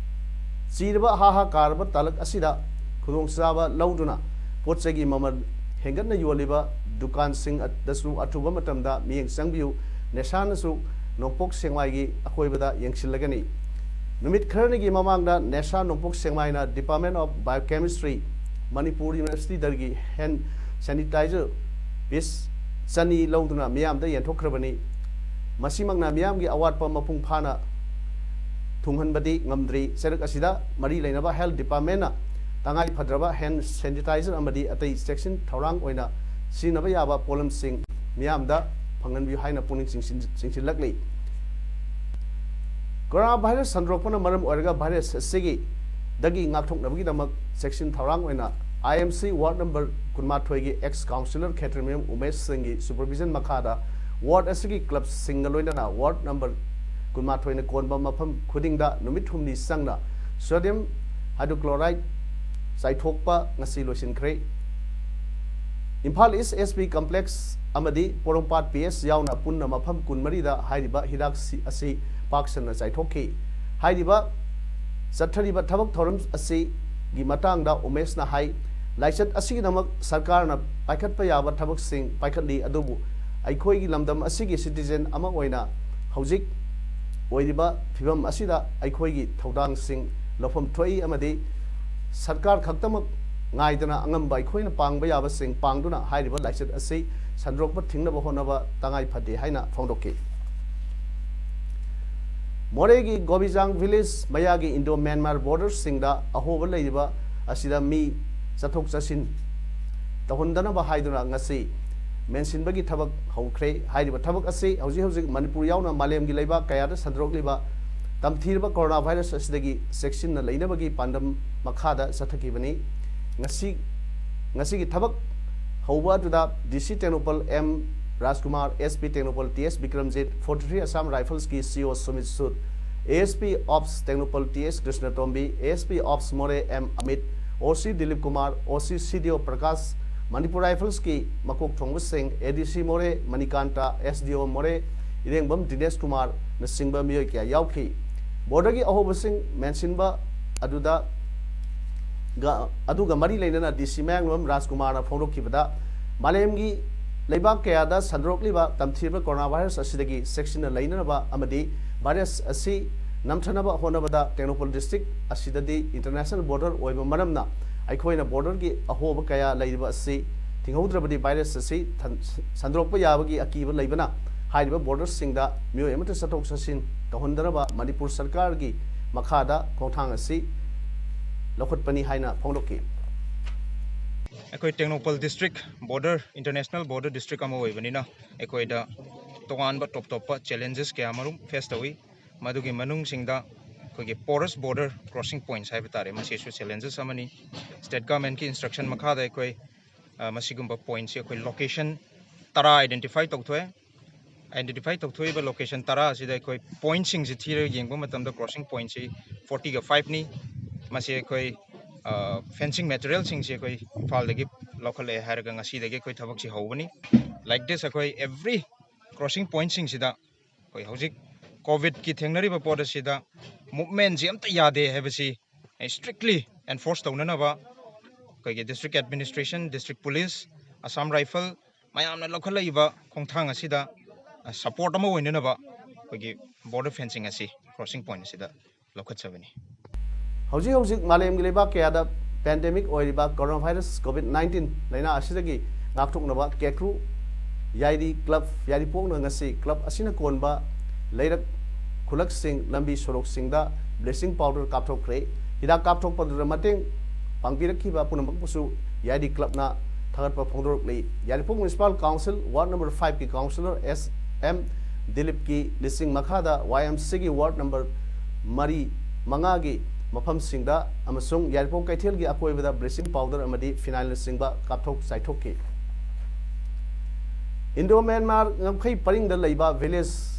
ꯆꯤꯔꯕ ꯍꯥ ꯍꯥ ꯀꯥꯔꯕ ꯇꯥꯂꯛ ꯑꯁꯤꯗ ꯈꯨꯗꯣꯡꯆꯥꯕ ꯂꯧꯗꯨꯅ ꯄꯣꯠ ꯆꯩꯒꯤ ꯃꯃꯜ ꯍꯦꯟꯒꯠꯅ ꯌꯣꯜꯂꯤꯕ ꯗꯨꯀꯥꯟꯁꯤꯡ ꯑꯗꯁꯨ ꯑꯊꯨꯕ ꯃꯇꯝꯗ ꯃꯤꯠꯌꯦꯡ ꯆꯪꯕꯤꯌꯨ꯫ ꯅꯦꯁꯥꯅꯁꯨ ꯅꯣꯡꯄꯣꯛ ꯁꯦꯛꯃꯥꯏꯒꯤ ꯑꯀꯣꯏꯕꯗ ꯌꯦꯡꯁꯤꯜꯂꯒꯅꯤ꯫ ꯅꯨꯃꯤꯠ ꯈꯔꯅꯤꯒꯤ ꯃꯃꯥꯡꯗ ꯅꯦꯁꯥ ꯅꯣꯡꯄꯣꯛ ꯁꯦꯛꯃꯥꯏꯅ Department of Biochemistry, Manipur Universityꯗꯒꯤ hand sanitizer piece ꯆꯅꯤ ꯂꯧꯗꯨꯅ ꯃꯤꯌꯥꯝꯗ ꯌꯦꯟꯊꯣꯛꯈ꯭ꯔꯕꯅꯤ꯫ ꯃꯁꯤꯃꯛꯅ ꯃꯤꯌꯥꯝꯒꯤ ꯑꯋꯥꯠꯄ ꯃꯄꯨꯡ ꯐꯥꯅ ꯊꯨꯡꯍꯟꯕꯗꯤ ꯉꯝꯗ꯭ꯔꯤ꯫ ꯆꯩꯔꯛ ꯑꯁꯤꯗ ꯃꯔꯤ ꯂꯩꯅꯕ health departmentꯅ ꯇꯉꯥꯏ ꯐꯗ꯭ꯔꯕ hand sanitizer ꯑꯃꯗꯤ ꯑꯇꯩ ꯆꯦꯛꯁꯤꯟ ꯊꯧꯔꯥꯡ ꯑꯣꯏꯅ ꯁꯤꯖꯤꯟꯅꯕ ꯌꯥꯕ ꯄꯣꯠꯂꯝꯁꯤꯡ ꯃꯤꯌꯥꯝꯗ ꯐꯪꯍꯟꯕꯤꯌꯨ ꯍꯥꯏꯅ ꯄꯨꯛꯅꯤꯡ ꯆꯤꯡꯁꯤꯟ-, ꯆꯤꯡꯁꯤꯜꯂꯛꯂꯤ꯫ Corona virus ꯁꯟꯗꯣꯔꯛꯄꯅ ꯃꯔꯝ ꯑꯣꯏꯔꯒ virus ꯑꯁꯤꯒꯤ ꯗꯒꯤ ꯉꯥꯛꯊꯣꯛꯅꯕꯒꯤꯗꯃꯛ ꯆꯦꯛꯁꯤꯟ ꯊꯧꯔꯥꯡ ꯑꯣꯏꯅ I M C ward number ꯀꯨꯟꯃꯥꯊꯣꯏꯒꯤ ex councillor ꯈꯦꯇ꯭ꯔꯤꯃꯌꯨꯝ ꯎꯃꯦꯁ ꯁꯤꯡꯒꯤ supervision ꯃꯈꯥꯗ ward ꯑꯁꯤꯒꯤ clubꯁꯤꯡꯒ ꯂꯣꯏꯅꯅ ward number ꯀꯨꯟꯃꯥꯊꯣꯏꯅ ꯀꯣꯟꯕ ꯃꯐꯝ ꯈꯨꯗꯤꯡꯗ ꯅꯨꯃꯤꯠ ꯍꯨꯝꯅꯤ ꯆꯪꯅ sodium hydrochloride ꯆꯥꯏꯊꯣꯛꯄ ꯉꯁꯤ ꯂꯣꯏꯁꯤꯟꯈ꯭ꯔꯦ꯫ Imphal East S P complex ꯑꯃꯗꯤ ꯄꯣꯔꯣꯝꯄꯥꯠ P S ꯌꯥꯎꯅ ꯄꯨꯟꯅ ꯃꯐꯝ ꯀꯨꯟꯃꯔꯤꯗ ꯍꯥꯏꯔꯤꯕ ꯍꯤꯗꯥꯛ ꯁꯤ-, ꯑꯁꯤ ꯄꯥꯛ ꯁꯟꯅ ꯆꯥꯏꯊꯣꯛꯈꯤ꯫ ꯍꯥꯏꯔꯤꯕ ꯆꯠꯊꯔꯤꯕ ꯊꯕꯛ ꯊꯧꯔꯝ ꯑꯁꯤꯒꯤ ꯃꯇꯥꯡꯗ ꯎꯃꯦꯁꯅ ꯍꯥꯏ, ꯂꯥꯏꯆꯠ ꯑꯁꯤꯒꯤꯗꯃꯛ ꯁꯔꯀꯥꯔꯅ ꯄꯥꯏꯈꯠꯄ ꯌꯥꯕ ꯊꯕꯛꯁꯤꯡ ꯄꯥꯏꯈꯠꯂꯤ, ꯑꯗꯨꯕꯨ ꯑꯩꯈꯣꯏꯒꯤ ꯂꯝꯗꯝ ꯑꯁꯤꯒꯤ citizen ꯑꯃ ꯑꯣꯏꯅ ꯍꯧꯖꯤꯛ ꯑꯣꯏꯔꯤꯕ ꯐꯤꯕꯝ ꯑꯁꯤꯗ ꯑꯩꯈꯣꯏꯒꯤ ꯊꯧꯗꯥꯡꯁꯤꯡ ꯂꯧꯐꯝ ꯊꯣꯛꯏ ꯑꯃꯗꯤ ꯁꯔꯀꯥꯔ ꯈꯛꯇꯃꯛ ꯉꯥꯏꯗꯅ ꯑꯉꯝꯕ ꯑꯩꯈꯣꯏꯅ ꯄꯥꯡꯕ ꯌꯥꯕꯁꯤꯡ ꯄꯥꯡꯗꯨꯅ ꯍꯥꯏꯔꯤꯕ ꯂꯥꯏꯆꯠ ꯑꯁꯤ ꯁꯟꯗꯣꯔꯛꯄ ꯊꯤꯡꯅꯕ ꯍꯣꯠꯅꯕ ꯇꯉꯥꯏ ꯐꯗꯦ ꯍꯥꯏꯅ ꯐꯣꯡꯗꯣꯛꯈꯤ꯫ ꯃꯣꯔꯦꯒꯤ ꯒꯣꯕꯤꯖꯥꯡ village ꯃꯌꯥꯒꯤ Indo Myanmar borderꯁꯤꯡꯗ ꯑꯍꯣꯕ ꯂꯩꯔꯤꯕ ꯑꯁꯤꯗ ꯃꯤ ꯆꯠꯊꯣꯛ ꯆꯠꯁꯤꯟ ꯇꯧꯍꯟꯗꯅꯕ ꯍꯥꯏꯗꯨꯅ ꯉꯁꯤ ꯃꯦꯟꯁꯤꯟꯕꯒꯤ ꯊꯕꯛ ꯍꯧꯈ꯭ꯔꯦ꯫ ꯍꯥꯏꯔꯤꯕ ꯊꯕꯛ ꯑꯁꯤ ꯍꯧꯖꯤꯛ ꯍꯧꯖꯤꯛ ꯃꯅꯤꯄꯨꯔ ꯌꯥꯎꯅ ꯃꯥꯂꯦꯝꯒꯤ ꯂꯩꯕꯥꯛ ꯀꯌꯥꯗ ꯁꯟꯗꯣꯔꯛꯂꯤꯕ ꯇꯝꯊꯤꯔꯕ corona virus ꯑꯁꯤꯗꯒꯤ ꯆꯦꯛꯁꯤꯟꯅ ꯂꯩꯅꯕꯒꯤ ꯄꯥꯟꯗꯝ ꯃꯈꯥꯗ ꯆꯠꯊꯈꯤꯕꯅꯤ꯫ ꯉꯁꯤ, ꯉꯁꯤꯒꯤ ꯊꯕꯛ ꯍꯧꯕ ꯑꯗꯨꯗ D C ꯇꯦꯡꯅꯧꯄꯜ M ꯔꯥꯖꯀꯨꯃꯥꯔ, S P Tengnoupal T S Bikramjit, forty three Assam Riflesꯀꯤ C O Sumit ꯁꯨꯗ, A S P Ops Tengnoupal T S ꯀ꯭ꯔꯤꯁꯅꯇꯣꯝꯕꯤ, A S P Ops ꯃꯣꯔꯦ M Amit, O C Dilip Kumar, O C C D O Prakash, Manipur ꯔꯥꯏꯐꯜꯁꯀꯤ ꯃꯀꯣꯛ ꯊꯣꯡꯕꯁꯤꯡ ꯑꯦ ꯗꯤ ꯁꯤ ꯃꯣꯔꯦ, ꯃꯅꯤꯀꯥꯟꯇ, ꯑꯦꯁ ꯗꯤ ꯑꯣ ꯃꯣꯔꯦ, ꯏꯔꯦꯡꯕꯝ ꯗꯤꯅꯦꯁ ꯀꯨꯃꯥꯔꯅꯆꯤꯡꯕ ꯃꯤꯑꯣꯏ ꯀꯌꯥ ꯌꯥꯎꯈꯤ꯫ ꯕꯣꯔꯗꯔꯒꯤ ꯑꯍꯣꯕꯁꯤꯡ ꯃꯦꯟꯁꯤꯟꯕ ꯑꯗꯨꯗ ꯒ-, ꯑꯗꯨꯒ ꯃꯔꯤ ꯂꯩꯅꯅ ꯗꯤ ꯁꯤ ꯃꯌꯥꯡꯂꯝ ꯔꯥꯖꯀꯨꯃꯥꯔꯅ ꯐꯣꯡꯗꯣꯛꯈꯤꯕꯗ, ꯃꯥꯂꯦꯝꯒꯤ ꯂꯩꯕꯥꯛ ꯀꯌꯥꯗ ꯁꯟꯗꯣꯔꯛꯂꯤꯕ ꯇꯝꯊꯤꯔꯕ ꯀꯣꯔꯣꯅꯥ ꯚꯥꯏꯔꯁ ꯑꯁꯤꯗꯒꯤ ꯆꯦꯛꯁꯤꯟꯅ ꯂꯩꯅꯅꯕ ꯑꯃꯗꯤ ꯚꯥꯏꯔꯁ ꯑꯁꯤ ꯅꯝꯊꯅꯕ ꯍꯣꯠꯅꯕꯗ ꯇꯦꯡꯅꯧꯄꯜ ꯗꯤꯁꯇ꯭ꯔꯤꯛ ꯑꯁꯤꯗꯗꯤ ꯏꯟꯇꯔꯅꯦꯁꯅꯦꯜ ꯕꯣꯔꯗꯔ ꯑꯣꯏꯕ ꯃꯔꯝꯅ ꯑꯩꯈꯣꯏꯅ ꯕꯣꯔꯗꯔꯒꯤ ꯑꯍꯣꯕ ꯀꯌꯥ ꯂꯩꯔꯤꯕ ꯑꯁꯤ ꯊꯤꯡꯍꯧꯗ꯭ꯔꯕꯗꯤ ꯚꯥꯏꯔꯁ ꯑꯁꯤ ꯊꯟ-, ꯁꯟꯗꯣꯔꯛꯄ ꯌꯥꯕꯒꯤ ꯑꯀꯤꯕ ꯂꯩꯕꯅ ꯍꯥꯏꯔꯤꯕ ꯕꯣꯔꯗꯔꯁꯤꯡꯗ ꯃꯤꯑꯣꯏ ꯑꯃꯠꯇ ꯆꯠꯊꯣꯛ ꯆꯠꯁꯤꯟ ꯇꯧꯍꯟꯗꯅꯕ ꯃꯅꯤꯄꯨꯔ ꯁꯔꯀꯥꯔꯒꯤ ꯃꯈꯥꯗ ꯈꯣꯡꯊꯥꯡ ꯑꯁꯤ ꯂꯧꯈꯠꯄꯅꯤ ꯍꯥꯏꯅ ꯐꯣꯡꯗꯣꯛꯈꯤ꯫ ꯑꯩꯈꯣꯏ Tengnoupal district border, international border district ꯑꯃ ꯑꯣꯏꯕꯅꯤꯅ ꯑꯩꯈꯣꯏꯗ ꯇꯣꯉꯥꯟꯕ ꯇꯣꯞ ꯇꯣꯞꯄ ꯆꯦꯂꯦꯟꯖꯦꯁ ꯀꯌꯥ ꯃꯔꯨꯝ ꯐꯦꯁ ꯇꯧꯏ꯫ ꯃꯗꯨꯒꯤ ꯃꯅꯨꯡꯁꯤꯡꯗ ꯑꯩꯈꯣꯏꯒꯤ ꯄꯣꯔꯁ ꯕꯣꯔꯗꯔ ꯀ꯭ꯔꯣꯁꯤꯡ ꯄꯣꯏꯟꯠꯁ ꯍꯥꯏꯕ ꯇꯥꯔꯦ, ꯃꯁꯤꯁꯨ ꯆꯦꯂꯦꯟꯖꯦꯁ ꯑꯃꯅꯤ꯫ ꯁ꯭ꯇꯦꯠ ꯒꯚꯔꯟꯃꯦꯟꯠꯀꯤ ꯏꯟꯁꯇ꯭ꯔꯛꯁꯟ ꯃꯈꯥꯗ ꯑꯩꯈꯣꯏ, ꯑ, ꯃꯁꯤꯒꯨꯝꯕ ꯄꯣꯏꯟꯠꯁꯤ ꯑꯩꯈꯣꯏ ꯂꯣꯀꯦꯁꯟ ꯇꯔꯥ ꯑꯥꯏꯗꯦꯟꯇꯤꯐꯥꯏ ꯇꯧꯊꯣꯛꯑꯦ꯫ ꯑꯥꯏꯗꯦꯟꯇꯤꯐꯥꯏ ꯇꯧꯊꯣꯛꯏꯕ ꯂꯣꯀꯦꯁꯟ ꯇꯔꯥ ꯑꯁꯤꯗ ꯑꯩꯈꯣꯏ ꯄꯣꯏꯟꯠꯁꯤꯡꯁꯤ ꯊꯤꯔꯒ ꯌꯦꯡꯕ ꯃꯇꯝꯗ ꯀ꯭ꯔꯣꯁꯤꯡ ꯄꯣꯏꯟꯠꯁꯤ ꯐꯣꯔꯇꯤꯒ ꯐꯥꯏꯚꯅꯤ꯫ ꯃꯁꯤ ꯑꯩꯈꯣꯏ, ꯑ, ꯐꯦꯟꯁꯤꯡ ꯃꯦꯇꯔꯤꯌꯦꯜꯁꯤꯡꯁꯤ ꯑꯩꯈꯣꯏ ꯏꯝꯐꯥꯜꯗꯒꯤ ꯂꯧꯈꯠꯂꯛꯑꯦ ꯍꯥꯏꯔꯒ ꯉꯁꯤꯗꯒꯤ ꯑꯩꯈꯣꯏ ꯊꯕꯛꯁꯤ ꯍꯧꯕꯅꯤ꯫ Like this, ꯑꯩꯈꯣꯏ ꯑꯦꯚ꯭ꯔꯤ ꯀ꯭ꯔꯣꯁꯤꯡ ꯄꯣꯏꯟꯠꯁꯤꯡꯁꯤꯗ ꯑꯩꯈꯣꯏ ꯍꯧꯖꯤꯛ ꯀꯣꯚꯤꯗꯀꯤ ꯊꯦꯡꯅꯔꯤꯕ ꯄꯣꯠ ꯑꯁꯤꯗ ꯃꯨꯚꯃꯦꯟꯁꯤ ꯑꯝꯇ ꯌꯥꯗꯦ ꯍꯥꯏꯕꯁꯤ ꯏꯁꯇ꯭ꯔꯤꯛꯂꯤ ꯑꯦꯟꯐꯣꯔꯁ ꯇꯧꯅꯅꯕ ꯑꯩꯈꯣꯏꯒꯤ district administration, district police, Assam rifle ꯃꯌꯥꯝꯅ ꯂꯧꯈꯠꯂꯛꯏꯕ ꯈꯣꯡꯊꯥꯡ ꯑꯁꯤꯗ, ꯑ, ꯁꯄꯣꯔꯠ ꯑꯃ ꯑꯣꯏꯅꯅꯕ ꯑꯩꯈꯣꯏꯒꯤ ꯕꯣꯔꯗꯔ ꯐꯦꯟꯁꯤꯡ ꯑꯁꯤ ꯀ꯭ꯔꯣꯁꯤꯡ ꯄꯣꯏꯟꯠ ꯑꯁꯤꯗ ꯂꯧꯈꯠꯆꯕꯅꯤ꯫ ꯍꯧꯖꯤꯛ ꯍꯧꯖꯤꯛ ꯃꯥꯂꯦꯝꯒꯤ ꯂꯩꯕꯥꯛ ꯀꯌꯥꯗ ꯄꯦꯟꯗꯦꯃꯤꯛ ꯑꯣꯏꯔꯤꯕ ꯀꯣꯔꯣꯅꯥ ꯚꯥꯏꯔꯁ ꯀꯣꯚꯤꯗ ꯅꯥꯏꯟꯇꯤꯟ ꯂꯥꯏꯅꯥ ꯑꯁꯤꯗꯒꯤ ꯉꯥꯛꯊꯣꯛꯅꯕ ꯀꯦꯀ꯭ꯔꯨ ꯌꯥꯏꯔꯤ ꯀ꯭ꯂꯕ ꯌꯥꯏꯔꯤꯄꯣꯛꯅ ꯉꯁꯤ ꯀ꯭ꯂꯕ ꯑꯁꯤꯅ ꯀꯣꯟꯕ ꯂꯩꯔꯛ ꯈꯨꯜꯂꯛꯁꯤꯡ, ꯂꯝꯕꯤ ꯁꯣꯔꯣꯛꯁꯤꯡꯗ ꯕ꯭ꯂꯤꯆꯤꯡ ꯄꯥꯎꯗꯔ ꯀꯥꯞꯊꯣꯛꯈ꯭ꯔꯦ꯫ ꯍꯤꯗꯥꯛ ꯀꯥꯞꯊꯣꯛꯄꯗꯨꯗ ꯃꯇꯦꯡ ꯄꯥꯡꯕꯤꯔꯛꯈꯤꯕ ꯄꯨꯝꯅꯃꯛꯄꯨꯁꯨ ꯌꯥꯏꯔꯤ ꯀ꯭ꯂꯕꯅ ꯊꯥꯒꯠꯄ ꯐꯣꯡꯗꯣꯔꯛꯂꯤ꯫ ꯌꯥꯏꯔꯤꯄꯣꯛ ꯃ꯭ꯌꯨꯅꯤꯁꯤꯄꯥꯜ ꯀꯥꯎꯟꯁꯤꯜ ꯋꯥꯔꯗ ꯅꯝꯕꯔ ꯐꯥꯏꯚꯀꯤ ꯀꯥꯎꯟꯁꯤꯂꯔ ꯑꯦꯁ ꯑꯦꯝ ꯗꯤꯂꯤꯞꯀꯤ ꯂꯤꯆꯤꯡ ꯃꯈꯥꯗ ꯋꯥꯏ ꯑꯦꯝ ꯁꯤꯒꯤ ꯋꯥꯔꯗ ꯅꯝꯕꯔ ꯃꯔꯤ, ꯃꯉꯥꯒꯤ ꯃꯐꯝꯁꯤꯡꯗ ꯑꯃꯁꯨꯡ ꯌꯥꯏꯔꯤꯄꯣꯛ ꯀꯩꯊꯦꯜꯒꯤ ꯑꯀꯣꯏꯕꯗ ꯕ꯭ꯂꯤꯆꯤꯡ ꯄꯥꯎꯗꯔ ꯑꯃꯗꯤ ꯐꯤꯅꯥꯏꯜꯅꯆꯤꯡꯕ ꯀꯥꯞꯊꯣꯛ ꯆꯥꯏꯊꯣꯛꯈꯤ꯫ ꯏꯟꯗꯣ ꯃ꯭ꯌꯥꯟꯃꯥꯔ ꯉꯝꯈꯩ ꯄꯔꯤꯡꯗ ꯂꯩꯕ ꯚꯤꯂꯦꯖ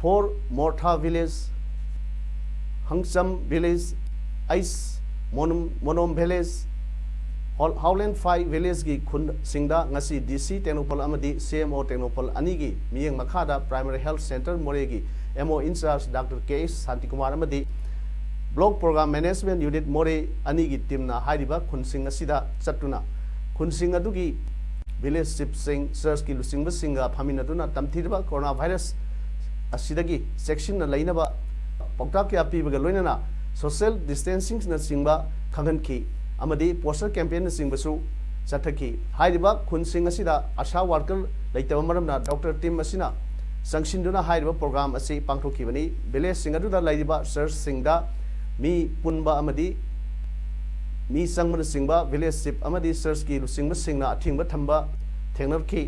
ꯐꯣꯔ, ꯃꯣꯔꯊꯥ ꯚꯤꯂꯦꯖ, ꯍꯪꯆꯝ ꯚꯤꯂꯦꯖ, ꯑꯩꯁ ꯃꯣꯅꯨꯝ-, ꯃꯣꯅꯣꯝ ꯚꯤꯂꯦꯖ, ꯍꯥꯎꯂꯦꯟ ꯐꯥꯏꯚ ꯚꯤꯂꯦꯖꯀꯤ ꯈꯨꯟꯁꯤꯡꯗ ꯉꯁꯤ ꯗꯤ ꯁꯤ ꯇꯦꯡꯅꯧꯄꯜ ꯑꯃꯗꯤ ꯁꯤ ꯑꯦꯝ ꯑꯣ ꯇꯦꯡꯅꯧꯄꯜ ꯑꯅꯤꯒꯤ ꯃꯤꯠꯌꯦꯡ ꯃꯈꯥꯗ ꯄ꯭ꯔꯥꯏꯃꯥꯔꯤ ꯍꯦꯜꯊ ꯁꯦꯟꯇꯔ ꯃꯣꯔꯦꯒꯤ ꯑꯦꯝ ꯑꯣ ꯏꯟꯆꯥꯔꯖ ꯗꯥꯛꯇꯔ ꯀꯦ ꯑꯦꯁ ꯁꯥꯟꯇꯤꯀꯨꯃꯥꯔ ꯑꯃꯗꯤ ꯕ꯭ꯂꯣꯛ ꯄ꯭ꯔꯣꯒ꯭ꯔꯥꯝ ꯃꯦꯅꯦꯖꯃꯦꯟ ꯌꯨꯅꯤꯠ ꯃꯣꯔꯦ ꯑꯅꯤꯒꯤ ꯇꯤꯝꯅ ꯍꯥꯏꯔꯤꯕ ꯈꯨꯟꯁꯤꯡ ꯑꯁꯤꯗ ꯆꯠꯇꯨꯅ ꯈꯨꯟꯁꯤꯡ ꯑꯗꯨꯒꯤ ꯚꯤꯂꯦꯖ ꯆꯤꯐꯁꯤꯡ, ꯆꯔꯆꯀꯤ ꯂꯨꯆꯤꯡꯕꯁꯤꯡꯒ ꯐꯝꯃꯤꯟꯅꯗꯨꯅ ꯇꯝꯊꯤꯔꯕ ꯀꯣꯔꯣꯅꯥ ꯚꯥꯏꯔꯁ ꯑꯁꯤꯗꯒꯤ ꯆꯦꯛꯁꯤꯟꯅ ꯂꯩꯅꯕ ꯄꯥꯎꯇꯥꯛ ꯀꯌꯥ ꯄꯤꯕꯒ ꯂꯣꯏꯅꯅ ꯁꯣꯁꯤꯌꯦꯜ ꯗꯤꯁꯇꯦꯟꯁꯤꯡꯅꯆꯤꯡꯕ ꯈꯪꯍꯟꯈꯤ ꯑꯃꯗꯤ ꯄꯣꯁꯇꯔ ꯀꯦꯝꯄꯦꯟꯅꯆꯤꯡꯕꯁꯨ ꯆꯠꯊꯈꯤ꯫ ꯍꯥꯏꯔꯤꯕ ꯈꯨꯟꯁꯤꯡ ꯑꯁꯤꯗ ꯑꯁꯥ ꯋꯥꯔꯀꯔ ꯂꯩꯇꯕ ꯃꯔꯝꯅ ꯗꯣꯛꯇꯔ ꯇꯤꯝ ꯑꯁꯤꯅ ꯆꯪꯁꯤꯟꯗꯨꯅ ꯍꯥꯏꯔꯤꯕ ꯄ꯭ꯔꯣꯒ꯭ꯔꯥꯝ ꯑꯁꯤ ꯄꯥꯡꯊꯣꯛꯈꯤꯕꯅꯤ꯫ ꯚꯤꯂꯦꯖꯁꯤꯡ ꯑꯗꯨꯗ ꯂꯩꯔꯤꯕ ꯆꯔꯆꯁꯤꯡꯗ ꯃꯤ ꯄꯨꯟꯕ ꯑꯃꯗꯤ ꯃꯤ ꯆꯪꯕꯅꯆꯤꯡꯕ ꯚꯤꯂꯦꯖ ꯆꯤꯐ ꯑꯃꯗꯤ ꯆꯔꯆꯀꯤ ꯂꯨꯆꯤꯡꯕꯁꯤꯡꯅ ꯑꯊꯤꯡꯕ ꯊꯝꯕ ꯊꯦꯡꯅꯔꯛꯈꯤ꯫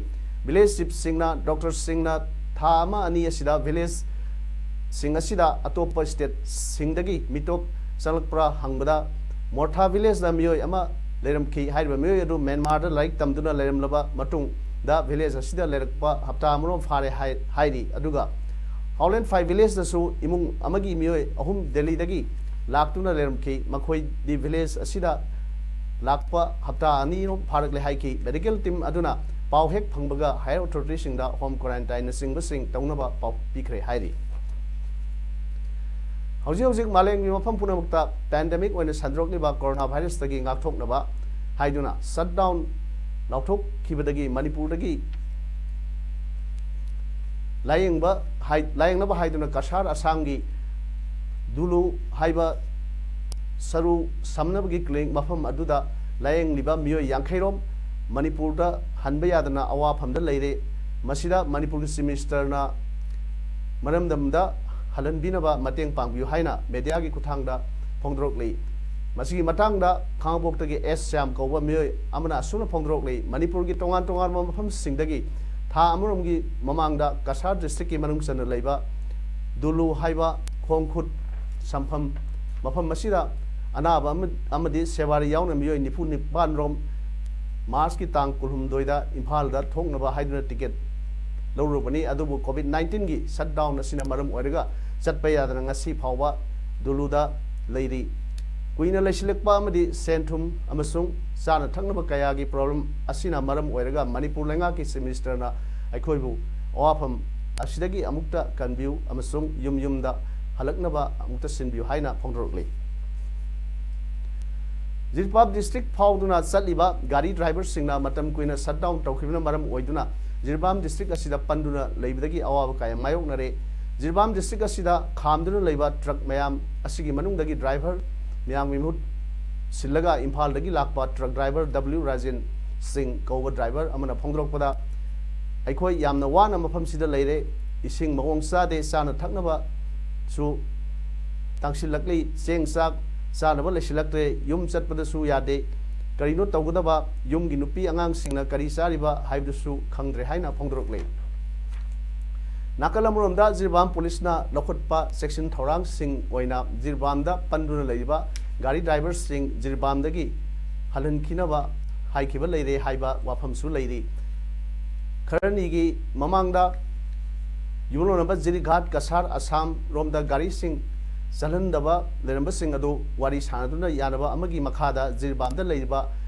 ꯚꯤꯂꯦꯖ ꯆꯤꯐꯁꯤꯡꯅ ꯗꯣꯛꯇꯔꯁꯤꯡꯅ ꯊꯥ ꯑꯃ ꯑꯅꯤ ꯑꯁꯤꯗ ꯚꯤꯂꯦꯖꯁꯤꯡ ꯑꯁꯤꯗ ꯑꯇꯣꯞꯄ ꯁ꯭ꯇꯦꯠꯁꯤꯡꯗꯒꯤ ꯃꯤꯇꯣꯞ ꯆꯪꯂꯛꯄ꯭ꯔꯥ ꯍꯪꯕꯗ ꯃꯣꯔꯊꯥ ꯚꯤꯂꯦꯖꯇ ꯃꯤꯑꯣꯏ ꯑꯃ ꯂꯩꯔꯝꯈꯤ꯫ ꯍꯥꯏꯔꯤꯕ ꯃꯤꯑꯣꯏ ꯑꯗꯨ ꯃ꯭ꯌꯥꯟꯃꯥꯔꯗ ꯂꯥꯏꯔꯤꯛ ꯇꯝꯗꯨꯅ ꯂꯩꯔꯝꯂꯕ ꯃꯇꯨꯡꯗ ꯚꯤꯂꯦꯖ ꯑꯁꯤꯗ ꯂꯩꯔꯛꯄ ꯍꯞꯇꯥ ꯑꯃꯔꯣꯝ ꯐꯥꯔꯦ ꯍꯥꯏ-, ꯍꯥꯏꯔꯤ꯫ ꯑꯗꯨꯒ ꯍꯥꯎꯂꯦꯟ ꯐꯥꯏꯚ ꯚꯤꯂꯦꯖꯇꯁꯨ ꯏꯃꯨꯡ ꯑꯃꯒꯤ ꯃꯤꯑꯣꯏ ꯑꯍꯨꯝ ꯗꯦꯜꯂꯤꯗꯒꯤ ꯂꯥꯛꯇꯨꯅ ꯂꯩꯔꯝꯈꯤ꯫ ꯃꯈꯣꯏꯗꯤ ꯚꯤꯂꯦꯖ ꯑꯁꯤꯗ ꯂꯥꯛꯄ ꯍꯞꯇꯥ ꯑꯅꯤꯔꯣꯝ ꯐꯥꯔꯛꯂꯦ ꯍꯥꯏꯈꯤ꯫ ꯃꯦꯗꯤꯀꯦꯜ ꯇꯤꯝ ꯑꯗꯨꯅ ꯄꯥꯎ ꯍꯦꯛ ꯐꯪꯕꯒ ꯍꯥꯌꯔ ꯑꯣꯊꯣꯔꯤꯇꯤꯁꯤꯡꯗ ꯍꯣꯝ ꯀ꯭ꯋꯥꯔꯦꯟꯇꯥꯏꯟꯅꯆꯤꯡꯕꯁꯤꯡ ꯇꯧꯅꯕ ꯄꯥꯎ ꯄꯤꯈ꯭ꯔꯦ ꯍꯥꯏꯔꯤ꯫ ꯍꯧꯖꯤꯛ ꯍꯧꯖꯤꯛ ꯃꯥꯂꯦꯝꯒꯤ ꯃꯐꯝ ꯄꯨꯝꯅꯃꯛꯇ ꯄꯦꯟꯗꯦꯃꯤꯛ ꯑꯣꯏꯅ ꯁꯟꯗꯣꯔꯛꯂꯤꯕ ꯀꯣꯔꯣꯅꯥ ꯚꯥꯏꯔꯁꯇꯒꯤ ꯉꯥꯛꯊꯣꯛꯅꯕ ꯍꯥꯏꯗꯨꯅ ꯁꯠ ꯗꯥꯎꯟ ꯂꯥꯎꯊꯣꯛꯈꯤꯕꯗꯒꯤ ꯃꯅꯤꯄꯨꯔꯗꯒꯤ ꯂꯥꯌꯦꯡꯕ ꯍꯥꯏ-, ꯂꯥꯌꯦꯡꯅꯕ ꯍꯥꯏꯗꯨꯅ ꯀꯁꯥꯔ ꯑꯁꯥꯝꯒꯤ ꯗꯨꯂꯨ ꯍꯥꯏꯕ ꯁꯔꯨ ꯁꯝꯅꯕꯒꯤ ꯀ꯭ꯂꯤꯅꯤꯛ ꯃꯐꯝ ꯑꯗꯨꯗ ꯂꯥꯌꯦꯡꯂꯤꯕ ꯃꯤꯑꯣꯏ ꯌꯥꯡꯈꯩꯔꯣꯝ ꯃꯅꯤꯄꯨꯔꯗ ꯍꯟꯕ ꯌꯥꯗꯅ ꯑꯋꯥꯐꯝꯗ ꯂꯩꯔꯦ꯫ ꯃꯁꯤꯗ ꯃꯅꯤꯄꯨꯔꯒꯤ ꯆꯤꯐ ꯃꯤꯅꯤꯁꯇꯔꯅ ꯃꯔꯝꯗꯝꯗ ꯍꯜꯍꯟꯕꯤꯅꯕ ꯃꯇꯦꯡ ꯄꯥꯡꯕꯤꯌꯨ ꯍꯥꯏꯅ ꯃꯦꯗꯤꯌꯥꯒꯤ ꯈꯨꯠꯊꯥꯡꯗ ꯐꯣꯡꯗꯣꯔꯛꯂꯤ꯫ ꯃꯁꯤꯒꯤ ꯃꯇꯥꯡꯗ ꯈꯥꯉꯕꯣꯛꯇꯒꯤ ꯑꯦꯁ ꯁ꯭ꯌꯥꯝ ꯀꯧꯕ ꯃꯤꯑꯣꯏ ꯑꯃꯅ ꯑꯁꯨꯝꯅ ꯐꯣꯡꯗꯣꯔꯛꯂꯤ, ꯃꯅꯤꯄꯨꯔꯒꯤ ꯇꯣꯉꯥꯟ ꯇꯣꯉꯥꯟꯕ ꯃꯐꯝꯁꯤꯡꯗꯒꯤ ꯊꯥ ꯑꯃꯔꯣꯝꯒꯤ ꯃꯃꯥꯡꯗ ꯀꯁꯥꯔ ꯗꯤꯁꯇ꯭ꯔꯤꯛꯀꯤ ꯃꯅꯨꯡ ꯆꯟꯅ ꯂꯩꯕ ꯗꯨꯂꯨ ꯍꯥꯏꯕ ꯈꯣꯡ ꯈꯨꯠ ꯁꯝꯐꯝ ꯃꯐꯝ ꯑꯁꯤꯗ ꯑꯅꯥꯕ ꯑꯃ-, ꯑꯃꯗꯤ ꯁꯦꯕꯥꯔꯤ ꯌꯥꯎꯅ ꯃꯤꯑꯣꯏ ꯅꯤꯐꯨ ꯅꯤꯄꯥꯟ ꯔꯣꯝ ꯃꯥꯔꯆꯀꯤ ꯇꯥꯡ ꯀꯨꯟꯍꯨꯝꯗꯣꯏꯗ ꯏꯝꯐꯥꯜꯗ ꯊꯣꯛꯅꯕ ꯍꯥꯏꯗꯨꯅ ꯇꯤꯀꯦꯠ ꯂꯧꯔꯨꯕꯅꯤ꯫ ꯑꯗꯨꯕꯨ ꯀꯣꯚꯤꯗ ꯅꯥꯏꯟꯇꯤꯟꯒꯤ ꯁꯠ ꯗꯥꯎꯟ ꯑꯁꯤꯅ ꯃꯔꯝ ꯑꯣꯏꯔꯒ ꯆꯠꯄ ꯌꯥꯗꯅ ꯉꯁꯤ ꯐꯥꯎꯕ ꯗꯨꯂꯨꯗ ꯂꯩꯔꯤ꯫ ꯀꯨꯏꯅ ꯂꯩꯁꯤꯜꯂꯛꯄ ꯑꯃꯗꯤ ꯁꯦꯟ ꯊꯨꯝ ꯑꯃꯁꯨꯡ ꯆꯥꯅ ꯊꯛꯅꯕ ꯀꯌꯥꯒꯤ ꯄ꯭ꯔꯣꯕ꯭ꯂꯦꯝ ꯑꯁꯤꯅ ꯃꯔꯝ ꯑꯣꯏꯔꯒ ꯃꯅꯤꯄꯨꯔ ꯂꯩꯉꯥꯛꯀꯤ ꯆꯤꯐ ꯃꯤꯅꯤꯁꯇꯔꯅ ꯑꯩꯈꯣꯏꯕꯨ ꯑꯋꯥꯐꯝ ꯑꯁꯤꯗꯒꯤ ꯑꯃꯨꯛꯇ ꯀꯟꯕꯤꯌꯨ ꯑꯃꯁꯨꯡ ꯌꯨꯝ ꯌꯨꯝꯗ ꯍꯜꯂꯛꯅꯕ ꯑꯃꯨꯛꯇ ꯁꯤꯟꯕꯤꯌꯨ ꯍꯥꯏꯅ ꯐꯣꯡꯗꯣꯔꯛꯂꯤ꯫ ꯖꯤꯔꯤꯕꯥꯝ ꯗꯤꯁꯇ꯭ꯔꯤꯛ ꯐꯥꯎꯗꯨꯅ ꯆꯠꯂꯤꯕ ꯒꯥꯔꯤ ꯗ꯭ꯔꯥꯏꯚꯔꯁꯤꯡꯅ ꯃꯇꯝ ꯀꯨꯏꯅ ꯁꯠ ꯗꯥꯎꯟ ꯇꯧꯈꯤꯕꯅ ꯃꯔꯝ ꯑꯣꯏꯗꯨꯅ ꯖꯤꯔꯤꯕꯥꯝ ꯗꯤꯁꯇ꯭ꯔꯤꯛ ꯑꯁꯤꯗ ꯄꯟꯗꯨꯅ ꯂꯩꯕꯗꯒꯤ ꯑꯋꯥꯕ ꯀꯌꯥ ꯃꯥꯌꯣꯛꯅꯔꯦ꯫ ꯖꯤꯔꯤꯕꯥꯝ ꯗꯤꯁꯇ꯭ꯔꯤꯛ ꯑꯁꯤꯗ ꯈꯥꯝꯗꯨꯅ ꯂꯩꯕ ꯇ꯭ꯔꯛ ꯃꯌꯥꯝ ꯑꯁꯤꯒꯤ ꯃꯅꯨꯡꯗꯒꯤ ꯗ꯭ꯔꯥꯏꯚꯔ ꯃꯌꯥꯝꯒꯤ ꯃꯍꯨꯠ ꯁꯤꯜꯂꯒ ꯏꯝꯐꯥꯜꯗꯒꯤ ꯂꯥꯛꯄ ꯇ꯭ꯔꯛ ꯗ꯭ꯔꯥꯏꯚꯔ ꯗꯕ꯭ꯂꯤꯎ ꯔꯥꯖꯦꯟ ꯁꯤꯡ ꯀꯧꯕ ꯗ꯭ꯔꯥꯏꯚꯔ ꯑꯃꯅ ꯐꯣꯡꯗꯣꯔꯛꯄꯗ, ꯑꯩꯈꯣꯏ ꯌꯥꯝꯅ ꯋꯥꯅ ꯃꯐꯝꯁꯤꯗ ꯂꯩꯔꯦ, ꯏꯁꯤꯡ ꯃꯑꯣꯡ ꯆꯥꯗꯦ, ꯆꯥꯅ ꯊꯛꯅꯕꯁꯨ ꯇꯥꯡꯁꯤꯜꯂꯛꯂꯤ, ꯆꯦꯡ ꯆꯥꯛ ꯆꯥꯅꯕ ꯂꯩꯁꯤꯜꯂꯛꯇ꯭ꯔꯦ, ꯌꯨꯝ ꯆꯠꯄꯗꯁꯨ ꯌꯥꯗꯦ, ꯀꯔꯤꯅꯣ ꯇꯧꯒꯗꯕ, ꯌꯨꯝꯒꯤ ꯅꯨꯄꯤ ꯑꯉꯥꯡꯁꯤꯡꯅ ꯀꯔꯤ ꯆꯥꯔꯤꯕ ꯍꯥꯏꯕꯗꯨꯁꯨ ꯈꯪꯗ꯭ꯔꯦ ꯍꯥꯏꯅ ꯐꯣꯡꯗꯣꯔꯛꯂꯤ꯫ ꯅꯥꯀꯜ ꯑꯃꯔꯣꯝꯗ ꯖꯤꯔꯤꯕꯥꯝ ꯄꯨꯂꯤꯁꯅ ꯂꯧꯈꯠꯄ ꯆꯦꯛꯁꯤꯟ ꯊꯧꯔꯥꯡꯁꯤꯡ ꯑꯣꯏꯅ ꯖꯤꯔꯤꯕꯥꯝꯗ ꯄꯟꯗꯨꯅ ꯂꯩꯔꯤꯕ ꯒꯥꯔꯤ ꯗ꯭ꯔꯥꯏꯚꯔꯁꯤꯡ ꯖꯤꯔꯤꯕꯥꯝꯗꯒꯤ ꯍꯜꯍꯟꯈꯤꯅꯕ ꯍꯥꯏꯈꯤꯕ ꯂꯩꯔꯦ ꯍꯥꯏꯕ ꯋꯥꯐꯝꯁꯨ ꯂꯩꯔꯤ꯫ ꯈꯔꯅꯤꯒꯤ ꯃꯃꯥꯡꯗ ꯌꯨꯝꯂꯣꯟꯅꯕ ꯖꯤꯔꯤꯘꯥꯠ ꯀꯁꯥꯔ ꯑꯁꯥꯝ ꯔꯣꯝꯗ ꯒꯥꯔꯤꯁꯤꯡ ꯆꯠꯍꯟꯗꯕ ꯂꯩꯔꯝꯕꯁꯤꯡ ꯑꯗꯨ ꯋꯥꯔꯤ ꯁꯥꯟꯅꯗꯨꯅ ꯌꯥꯅꯕ ꯑꯃꯒꯤ ꯃꯈꯥꯗ ꯖꯤꯔꯤꯕꯥꯝꯗ ꯂꯩꯔꯤꯕ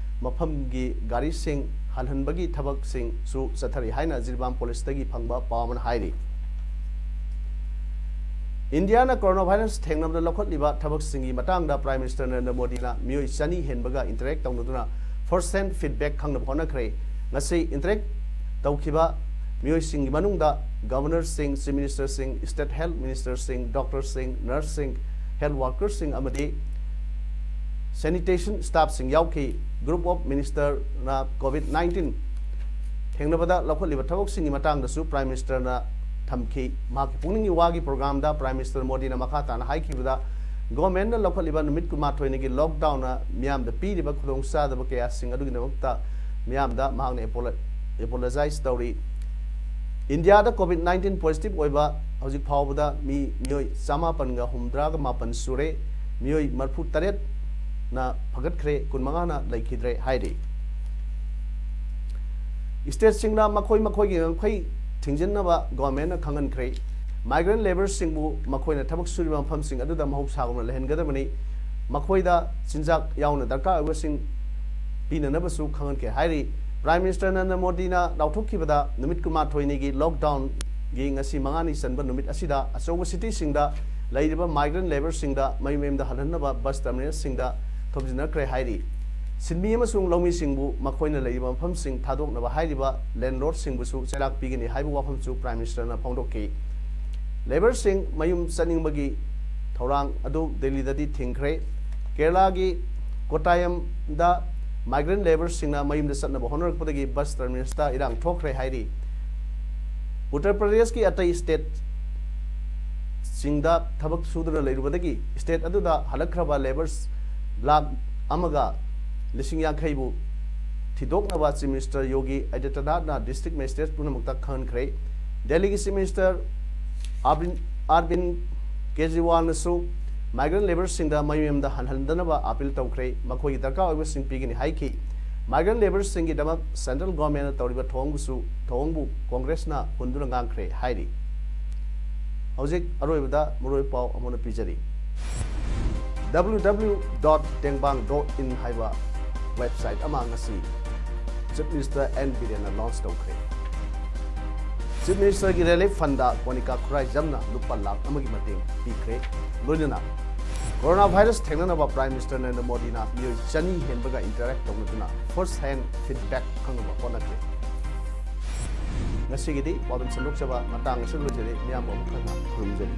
ꯃꯐꯝꯒꯤ ꯒꯥꯔꯤꯁꯤꯡ ꯍꯜꯍꯟꯕꯒꯤ ꯊꯕꯛꯁꯤꯡꯁꯨ ꯆꯠꯊꯔꯤ ꯍꯥꯏꯅ ꯖꯤꯔꯤꯕꯥꯝ ꯄꯨꯂꯤꯁꯇꯒꯤ ꯐꯪꯕ ꯄꯥꯎ ꯑꯃꯅ ꯍꯥꯏꯔꯤ꯫ ꯏꯟꯗꯤꯌꯥꯅ ꯀꯣꯔꯣꯅꯥ ꯚꯥꯏꯔꯁ ꯊꯦꯡꯅꯕꯗ ꯂꯧꯈꯠꯂꯤꯕ ꯊꯕꯛꯁꯤꯡꯒꯤ ꯃꯇꯥꯡꯗ ꯄ꯭ꯔꯥꯏꯝ ꯃꯤꯅꯤꯁꯇꯔ ꯅꯔꯦꯟꯗ꯭ꯔ ꯃꯣꯗꯤꯅ ꯃꯤꯑꯣꯏ ꯆꯅꯤ ꯍꯦꯟꯕꯒ ꯏꯟꯇꯔꯦꯛ ꯇꯧꯅꯗꯨꯅ ꯐꯥꯔꯁ ꯍꯦꯟ ꯐꯤꯗꯕꯦꯛ ꯈꯪꯅꯕ ꯍꯣꯠꯅꯈ꯭ꯔꯦ꯫ ꯉꯁꯤ ꯏꯟꯇꯔꯦꯛ ꯇꯧꯈꯤꯕ ꯃꯤꯑꯣꯏꯁꯤꯡꯒꯤ ꯃꯅꯨꯡꯗ ꯒꯚꯔꯅꯔꯁꯤꯡ, ꯆꯤꯐ ꯃꯤꯅꯤꯁꯇꯔꯁꯤꯡ, ꯁ꯭ꯇꯦꯠ ꯍꯦꯜꯊ ꯃꯤꯅꯤꯁꯇꯔꯁꯤꯡ, ꯗꯣꯛꯇꯔꯁꯤꯡ, ꯅꯔꯁꯁꯤꯡ, ꯍꯦꯜꯊ ꯋꯥꯔꯀꯔꯁꯤꯡ ꯑꯃꯗꯤ ꯁꯦꯅꯤꯇꯦꯁꯟ ꯁ꯭ꯇꯥꯐꯁꯤꯡ ꯌꯥꯎꯈꯤ꯫ ꯒ꯭ꯔꯨꯞ ꯑꯣꯐ ꯃꯤꯅꯤꯁꯇꯔꯅ ꯀꯣꯚꯤꯗ ꯅꯥꯏꯟꯇꯤꯟ ꯊꯦꯡꯅꯕꯗ ꯂꯧꯈꯠꯂꯤꯕ ꯊꯕꯛꯁꯤꯡꯒꯤ ꯃꯇꯥꯡꯗꯁꯨ ꯄ꯭ꯔꯥꯏꯝ ꯃꯤꯅꯤꯁꯇꯔꯅ ꯊꯝꯈꯤ꯫ ꯃꯍꯥꯛꯀꯤ ꯄꯨꯛꯅꯤꯡꯒꯤ ꯋꯥꯒꯤ ꯄ꯭ꯔꯣꯒ꯭ꯔꯥꯝꯗ ꯄ꯭ꯔꯥꯏꯝ ꯃꯤꯅꯤꯁꯇꯔ ꯃꯣꯗꯤꯅ ꯃꯈꯥ ꯇꯥꯅ ꯍꯥꯏꯈꯤꯕꯗ, ꯒꯣꯔꯃꯦꯟꯅ ꯂꯧꯈꯠꯂꯤꯕ ꯅꯨꯃꯤꯠ ꯀꯨꯟꯃꯥꯊꯣꯏꯅꯤꯒꯤ ꯂꯣꯛꯗꯥꯎꯟꯅ ꯃꯤꯌꯥꯝꯗ ꯄꯤꯔꯤꯕ ꯈꯨꯗꯣꯡꯆꯥꯗꯕ ꯀꯌꯥꯁꯤꯡ ꯑꯗꯨꯒꯤꯗꯃꯛꯇ ꯃꯤꯌꯥꯝꯗ ꯃꯍꯥꯛꯅ ꯑꯦꯄꯣꯂ-, ꯑꯦꯄꯣꯂꯣꯖꯥꯏꯁ ꯇꯧꯔꯤ꯫ ꯏꯟꯗꯤꯌꯥꯗ ꯀꯣꯚꯤꯗ ꯅꯥꯏꯟꯇꯤꯟ ꯄꯣꯖꯤꯇꯤꯚ ꯑꯣꯏꯕ ꯍꯧꯖꯤꯛ ꯐꯥꯎꯕꯗ ꯃꯤ, ꯃꯤꯑꯣꯏ ꯆꯃꯥꯄꯟꯒ ꯍꯨꯝꯗ꯭ꯔꯥꯒ ꯃꯥꯄꯟ ꯁꯨꯔꯦ꯫ ꯃꯤꯑꯣꯏ ꯃꯔꯤꯐꯨ ꯇꯔꯦꯠꯅ ꯐꯒꯠꯈ꯭ꯔꯦ, ꯀꯨꯟꯃꯉꯥꯅ ꯂꯩꯈꯤꯗ꯭ꯔꯦ ꯍꯥꯏꯔꯤ꯫ ꯁ꯭ꯇꯦꯠꯁꯤꯡꯅ ꯃꯈꯣꯏ ꯃꯈꯣꯏꯒꯤ ꯉꯝꯈꯩ ꯊꯤꯡꯖꯤꯟꯅꯕ ꯒꯣꯔꯃꯦꯟꯅ ꯈꯪꯍꯟꯈ꯭ꯔꯦ꯫ ꯃꯥꯏꯒ꯭ꯔꯦꯟ ꯂꯦꯕꯔꯁꯤꯡꯕꯨ ꯃꯈꯣꯏꯅ ꯊꯕꯛ ꯁꯨꯔꯤꯕ ꯃꯐꯝꯁꯤꯡ ꯑꯗꯨꯗ ꯃꯍꯧꯁꯥꯒꯨꯝꯅ ꯂꯩꯍꯟꯒꯗꯕꯅꯤ꯫ ꯃꯈꯣꯏꯗ ꯆꯤꯟꯖꯥꯛ ꯌꯥꯎꯅ ꯗꯔꯀꯥꯔ ꯑꯣꯏꯕꯁꯤꯡ ꯄꯤꯅꯅꯕꯁꯨ ꯈꯪꯍꯟꯈ꯭ꯔꯦ ꯍꯥꯏꯔꯤ꯫ Prime Minister ꯅꯔꯦꯟꯗ꯭ꯔ ꯃꯣꯗꯤꯅ ꯂꯥꯎꯊꯣꯛꯈꯤꯕꯗ ꯅꯨꯃꯤꯠ ꯀꯨꯟꯃꯥꯊꯣꯏꯅꯤꯒꯤ lockdown ꯒꯤ ꯉꯁꯤ ꯃꯉꯥꯅꯤ ꯆꯟꯕ ꯅꯨꯃꯤꯠ ꯑꯁꯤꯗ ꯑꯆꯧꯕ city ꯁꯤꯡꯗ ꯂꯩꯔꯤꯕ migrant labour ꯁꯤꯡꯗ ꯃꯌꯨꯝ ꯃꯌꯨꯝꯗ ꯍꯜꯍꯟꯅꯕ bus terminal ꯁꯤꯡꯗ ꯊꯣꯝꯖꯤꯟꯅꯈ꯭ꯔꯦ ꯍꯥꯏꯔꯤ꯫ ꯁꯤꯟꯃꯤ ꯑꯃꯁꯨꯡ ꯂꯧꯃꯤꯁꯤꯡꯕꯨ ꯃꯈꯣꯏꯅ ꯂꯩꯔꯤꯕ ꯃꯐꯝꯁꯤꯡ ꯊꯥꯗꯣꯛꯅꯕ ꯍꯥꯏꯔꯤꯕ landlord ꯁꯤꯡꯕꯨꯁꯨ ꯆꯩꯔꯥꯛ ꯄꯤꯒꯅꯤ ꯍꯥꯏꯕ ꯋꯥꯐꯝꯁꯨ Prime Minister ꯅ ꯐꯣꯡꯗꯣꯛꯈꯤ꯫ Labour ꯁꯤꯡ ꯃꯌꯨꯝ ꯆꯠꯅꯤꯡꯕꯒꯤ ꯊꯧꯔꯥꯡ ꯑꯗꯨ ꯗꯦꯜꯂꯤꯗꯗꯤ ꯊꯤꯡꯈ꯭ꯔꯦ꯫ ꯀꯦꯔꯂꯥꯒꯤ ꯀꯣꯠꯇꯥꯌꯝꯗ migrant labour ꯁꯤꯡꯅ ꯃꯌꯨꯝꯗ ꯆꯠꯅꯕ ꯍꯣꯠꯅꯔꯛꯄꯗꯒꯤ bus terminal ꯇ ꯏꯔꯥꯡ ꯊꯣꯛꯈ꯭ꯔꯦ ꯍꯥꯏꯔꯤ꯫ ꯎꯠꯇꯔ ꯄ꯭ꯔꯗꯦꯁꯀꯤ ꯑꯇꯩ state ꯁꯤꯡꯗ ꯊꯕꯛ ꯁꯨꯗꯨꯅ ꯂꯩꯔꯨꯕꯗꯒꯤ state ꯑꯗꯨꯗ ꯍꯜꯂꯛꯈ꯭ꯔꯕ labour ꯂꯥꯈ ꯑꯃꯒ ꯂꯤꯁꯤꯡ ꯌꯥꯡꯈꯩꯕꯨ ꯊꯤꯗꯣꯛꯅꯕ Chief Minister ꯌꯣꯒꯤ ꯑꯥꯗꯤꯇ꯭ꯌꯅꯥꯊꯅ district magistrate ꯄꯨꯝꯅꯃꯛꯇ ꯈꯪꯍꯟꯈ꯭ꯔꯦ꯫ ꯗꯦꯜꯂꯤꯒꯤ Chief Minister ꯑꯥꯔꯕꯤꯟ, ꯑꯥꯔꯕꯤꯟ ꯀꯦꯖ꯭ꯔꯤꯋꯥꯜꯅꯁꯨ migrant labour ꯁꯤꯡꯗ ꯃꯌꯨꯝꯗ ꯍꯟꯍꯟꯗꯅꯕ appeal ꯇꯧꯈ꯭ꯔꯦ, ꯃꯈꯣꯏꯒꯤ ꯗꯔꯀꯥꯔ ꯑꯣꯏꯕꯁꯤꯡ ꯄꯤꯒꯅꯤ ꯍꯥꯏꯈꯤ꯫ Migrant labour ꯁꯤꯡꯒꯤꯗꯃꯛ central government ꯅ ꯇꯧꯔꯤꯕ ꯊꯧꯑꯣꯡꯕꯨꯁꯨ, ꯊꯧꯑꯣꯡꯕꯨ ꯀꯣꯡꯒ꯭ꯔꯦꯁꯅ ꯍꯨꯟꯗꯨꯅ ꯉꯥꯡꯈ꯭ꯔꯦ ꯍꯥꯏꯔꯤ꯫ ꯍꯧꯖꯤꯛ ꯑꯔꯣꯏꯕꯗ ꯃꯔꯨꯑꯣꯏꯕ ꯄꯥꯎ ꯑꯃꯨꯛ ꯍꯟꯅ ꯄꯤꯖꯔꯤ꯫ W W W dot tengbang dot in ꯍꯥꯏꯕ website ꯑꯃ ꯉꯁꯤ Chief Minister N ꯕꯤꯔꯦꯟꯅ launch ꯇꯧꯈ꯭ꯔꯦ꯫ Chief Minister ꯒꯤ relief fund ꯗ ꯀꯣꯅꯤꯀꯥ ꯈꯨꯔꯥꯏꯖꯝꯅ ꯂꯨꯄꯥ ꯂꯥꯈ ꯑꯃꯒꯤ ꯃꯇꯦꯡ ꯄꯤꯈ꯭ꯔꯦ꯫ ꯂꯣꯏꯅꯅ ꯀꯣꯔꯣꯅꯥ ꯚꯥꯏꯔꯁ ꯊꯦꯡꯅꯅꯕ Prime Minister ꯅꯔꯦꯟꯗ꯭ꯔ ꯃꯣꯗꯤꯅ ꯃꯤꯑꯣꯏ ꯆꯅꯤ ꯍꯦꯟꯕꯒ interact ꯇꯧꯅꯗꯨꯅ first hand feedback ꯈꯪꯅꯕ ꯍꯣꯠꯅꯈ꯭ꯔꯦ꯫ ꯉꯁꯤꯒꯤꯗꯤ ꯄꯥꯎꯗꯝ ꯁꯟꯗꯣꯛꯆꯕ ꯃꯇꯥꯡ ꯑꯁꯤꯗ ꯂꯣꯏꯖꯔꯦ꯫ ꯃꯤꯌꯥꯝꯕꯨ ꯑꯃꯨꯛ ꯍꯟꯅ ꯈꯨꯔꯨꯝꯖꯔꯤ꯫